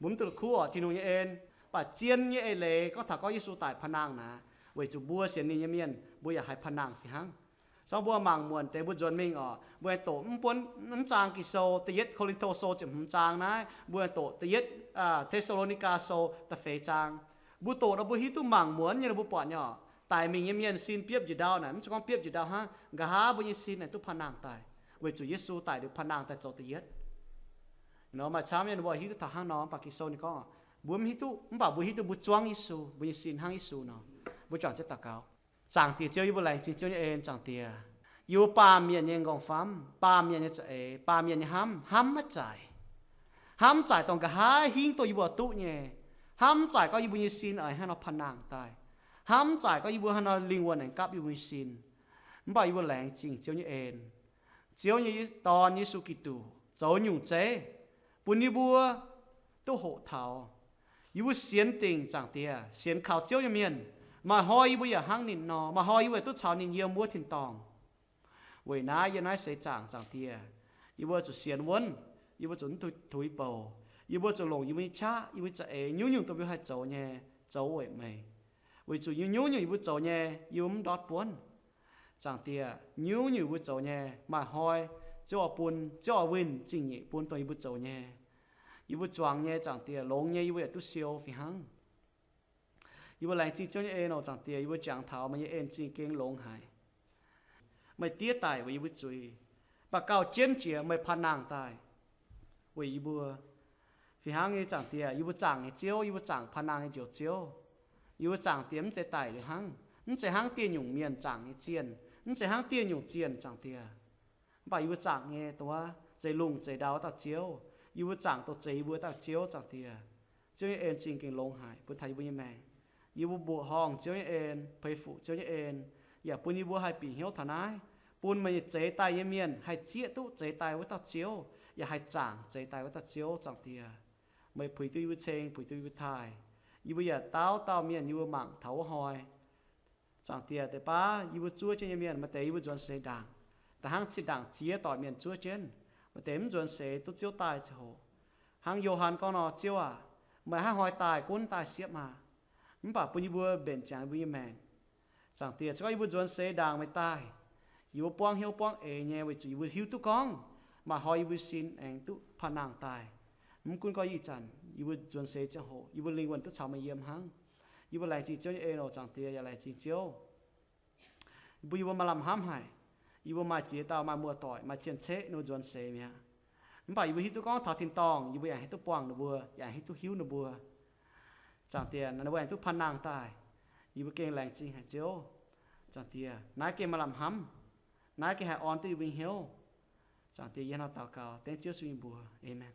Mbuo mv duqv la'kuqv oc Tin-Hungh nyei en, baac zien nyei eix leiz gorngv taux gorngv Yesu daic panh nangh naaic, weic zuqc mbuo sienx ninh nyei mienh mbuo yaac haih panh nangh fih hnangv. Cangv mbuo mangc muonc deix mbuo nzuonx mingh oc, mbuo aengx doqc mv buonv mv zaang Ging-Sou, da'yietv Ko^lin^to Sou ziepc hmz zaang naaiv, mbuo aengx doqc da'yietv Te^saa^lo^ni^gaa Sou da'feix zaang. Mbuo doqc nor mbuo hiuv duqv mangc muonc nyei nor mbuo buatc nyei oc, daic mingh nyei mienh sin biopv njiec ndau naaic, mv zeiz gorngv biopv njiec ndau hnangv, nqa'haav mbuo nyei sin aengx duqv panh nangh daaih, weic zuqc Yesu daic liuz panh nangh daaih zoux da'yietv. Nor maaih camv nyei ninh mbuo hiuv duqv taux hnangv nor, mv baac Ging-Sou ninh gorngv mbuo mv hiuv duqv, mv baac mbuo hiuv duqv mbuo zuangv Yesu, mbuo nyei sin hnangv Yesu nor. Mbuo juangc jienv daux gaux. Zaangc Diex Ziouv, yie mbuo laengz zingh Ziouv nyei en, Zaangc Diex. Yie mbuo baamh mienh nyei nqorngv-famv, baamh mienh nyei za'eix, baamh mienh nyei hnamv, hnamv maiv zaaic. Hnamv zaaic dongh nqa'haav hingv dongh yie mbuo duqv nyei. Hnamv zaaic gorngv yie mbuo nyei sin oix hnangv nor panh nangh daaih. Hnamv zaaic gorngv yie mbuo hnangv nor lingh wuonh aengx gapv yie mbuo nyei sin. Mv baac yie mbuo laengz zingh Ziouv nyei en. Ziouv nyei Dorn, Yesu Giduc, zoux nyungc zeiv bun yie mbuo duqv hoqc taux. Yie mbuo sienx dingc, Zaangc Diex, sienx kaux Ziouv nyei mienh, maaih hnoi yie mbuo yaac hnangv ninh nor, maaih hnoi yie mbuo yaac duqv caux ninh yiem wuov tin-dorngh. Weic naaiv yiem naaiv seix zaangc, Zaangc Diex, yie mbuo zuqc sienx wuonv, yie mbuo zuqc mv tuix bouc, yie mbuo zuqc longc yie mbuo nyei qaqv, yie mbuo nyei za'eix, nyungc-nyungc dongh mbuo haih zoux nyei, zoux weic meih. Weic zuqc nyungc-nyungc yie mbuo zoux nyei, yie mbuo mv ndortv buonv. Zaangc Diex, nyungc-nyungc yie mbuo zoux nyei, maaih hnoi Ziouv oix bun, Ziouv oix winh zingh nyeic bun dongh yie mbuo zoux nyei. Yie mbuo zuangx nyei, Zaangc Diex, longx nyei yie mbuo yaac duqv siou fih hnangv. Yie mbuo laengz zingh Ziouv nyei en oc, Zaangc Diex, yie mbuo jangx taux meih nyei en zingh gengh longx haic. Meih diev daic weic yie mbuo zuiz, mv baac gauh jienv jiex meih panh nangh daaih weic yie mbuo. Fih hnangv nyei, Zaangc Diex, yie mbuo zaangc nyei Ziouv, yie mbuo zaangc panh nangh nyei Njoux Ziouv. Yie mbuo zaangc Diex mv zeiz daic liuz hnangv, mv zeiz hnangv dieh nyungc mienh zaangc nyei zienh, mv zeiz hnangv dieh nyungc zienh, Zaangc Diex. Mv baac yie mbuo zaangc nyei dongh wuov zeix lungh zeix ndau wuov dauh Ziouv. Yie mbuo zaangc dongh zeix yie mbuo dauh Ziouv, Zaangc Diex. Ziouv nyei en zingh gengh longx haic bun taux yie mbuo nyei maengc. Yie mbuo mbuoqc horngh Ziouv nyei en, peix fuc Ziouv nyei en, yaac bun yie mbuo haih bieqc hnyouv taux naaiv, bun meih nyei zeix daaih nyei mienh haih zieqv duqv zeix daaih wuov dauh Ziouv, yaac haih zaangc zeix daaih wuov dauh Ziouv, Zaangc Diex. Meih puix duqv yie mbuo ceng, puix duqv yie mbuo taaih. Yie mbuo yaac dauh dauh mienh yie mbuo mangc taux wuov hnoi, Zaangc Diex, deix baav yie mbuo zuov jienv nyei mienh maaih deix yie mbuo nzuonx seix ndaangc, da'hnangv zinh ndaangc ziex doic mienh zuov jienv, maaih deix mv nzuonx seix duqv Ziouv daaih ziangh hoc. Hnangv Yo^han gorngv nor, Ziouv aac, meih haaix hnoi daaih gunv daaih siepv maah! Mv baac bun yie mbuo mbenc ziangx yie mbuo nyei maengc. Zaangc Diex, se gorngv yie mbuo nzuonx seix ndaangc meih daaih, yie mbuo buangv hnyouv buangv eix nyei, weic zuqc yie mbuo hiuv duqv gorngv maaih hnoi yie mbuo sin aengx duqv panh nangh daaih. Mv gunv gorngv ih zanc yie mbuo nzuonx seix ziangh hoc yie mbuo lingh wuonh duqv caux meih yiem hnangv. Yie mbuo laengz zingh Ziouv nyei en oc, Zaangc Diex, yaac laengz zingh Ziouv. Yie mbuo, yie mbuo maaih lamh hnamv haic. Yie mbuo maaih ziex dauh maaih muoz-doic, maaih cien-ceqv ninh mbuo nzuonx seix mi'aqv. Mv baac yie mbuo hiuv duqv gorngv taux tin-dorngh yie mbuo yaac hiuv duqv buangh ninh mbuo, yaac hiuv duqv hiuv ninh mbuo. Zaangc Diex, ninh mbuo aengx duqv panh nangh daaih. Yie mbuo gengh laengz zingh haic Ziouv. Zaangc Diex, naaiv gengh maaih lamh hnamv. Naaiv gengh haih orn duqv yie mbuo nyei hnyouv. Zaangc Diex, yie hnangv nor daux gaux dengv Ziouv Yesu nyei mbuox. Aamen.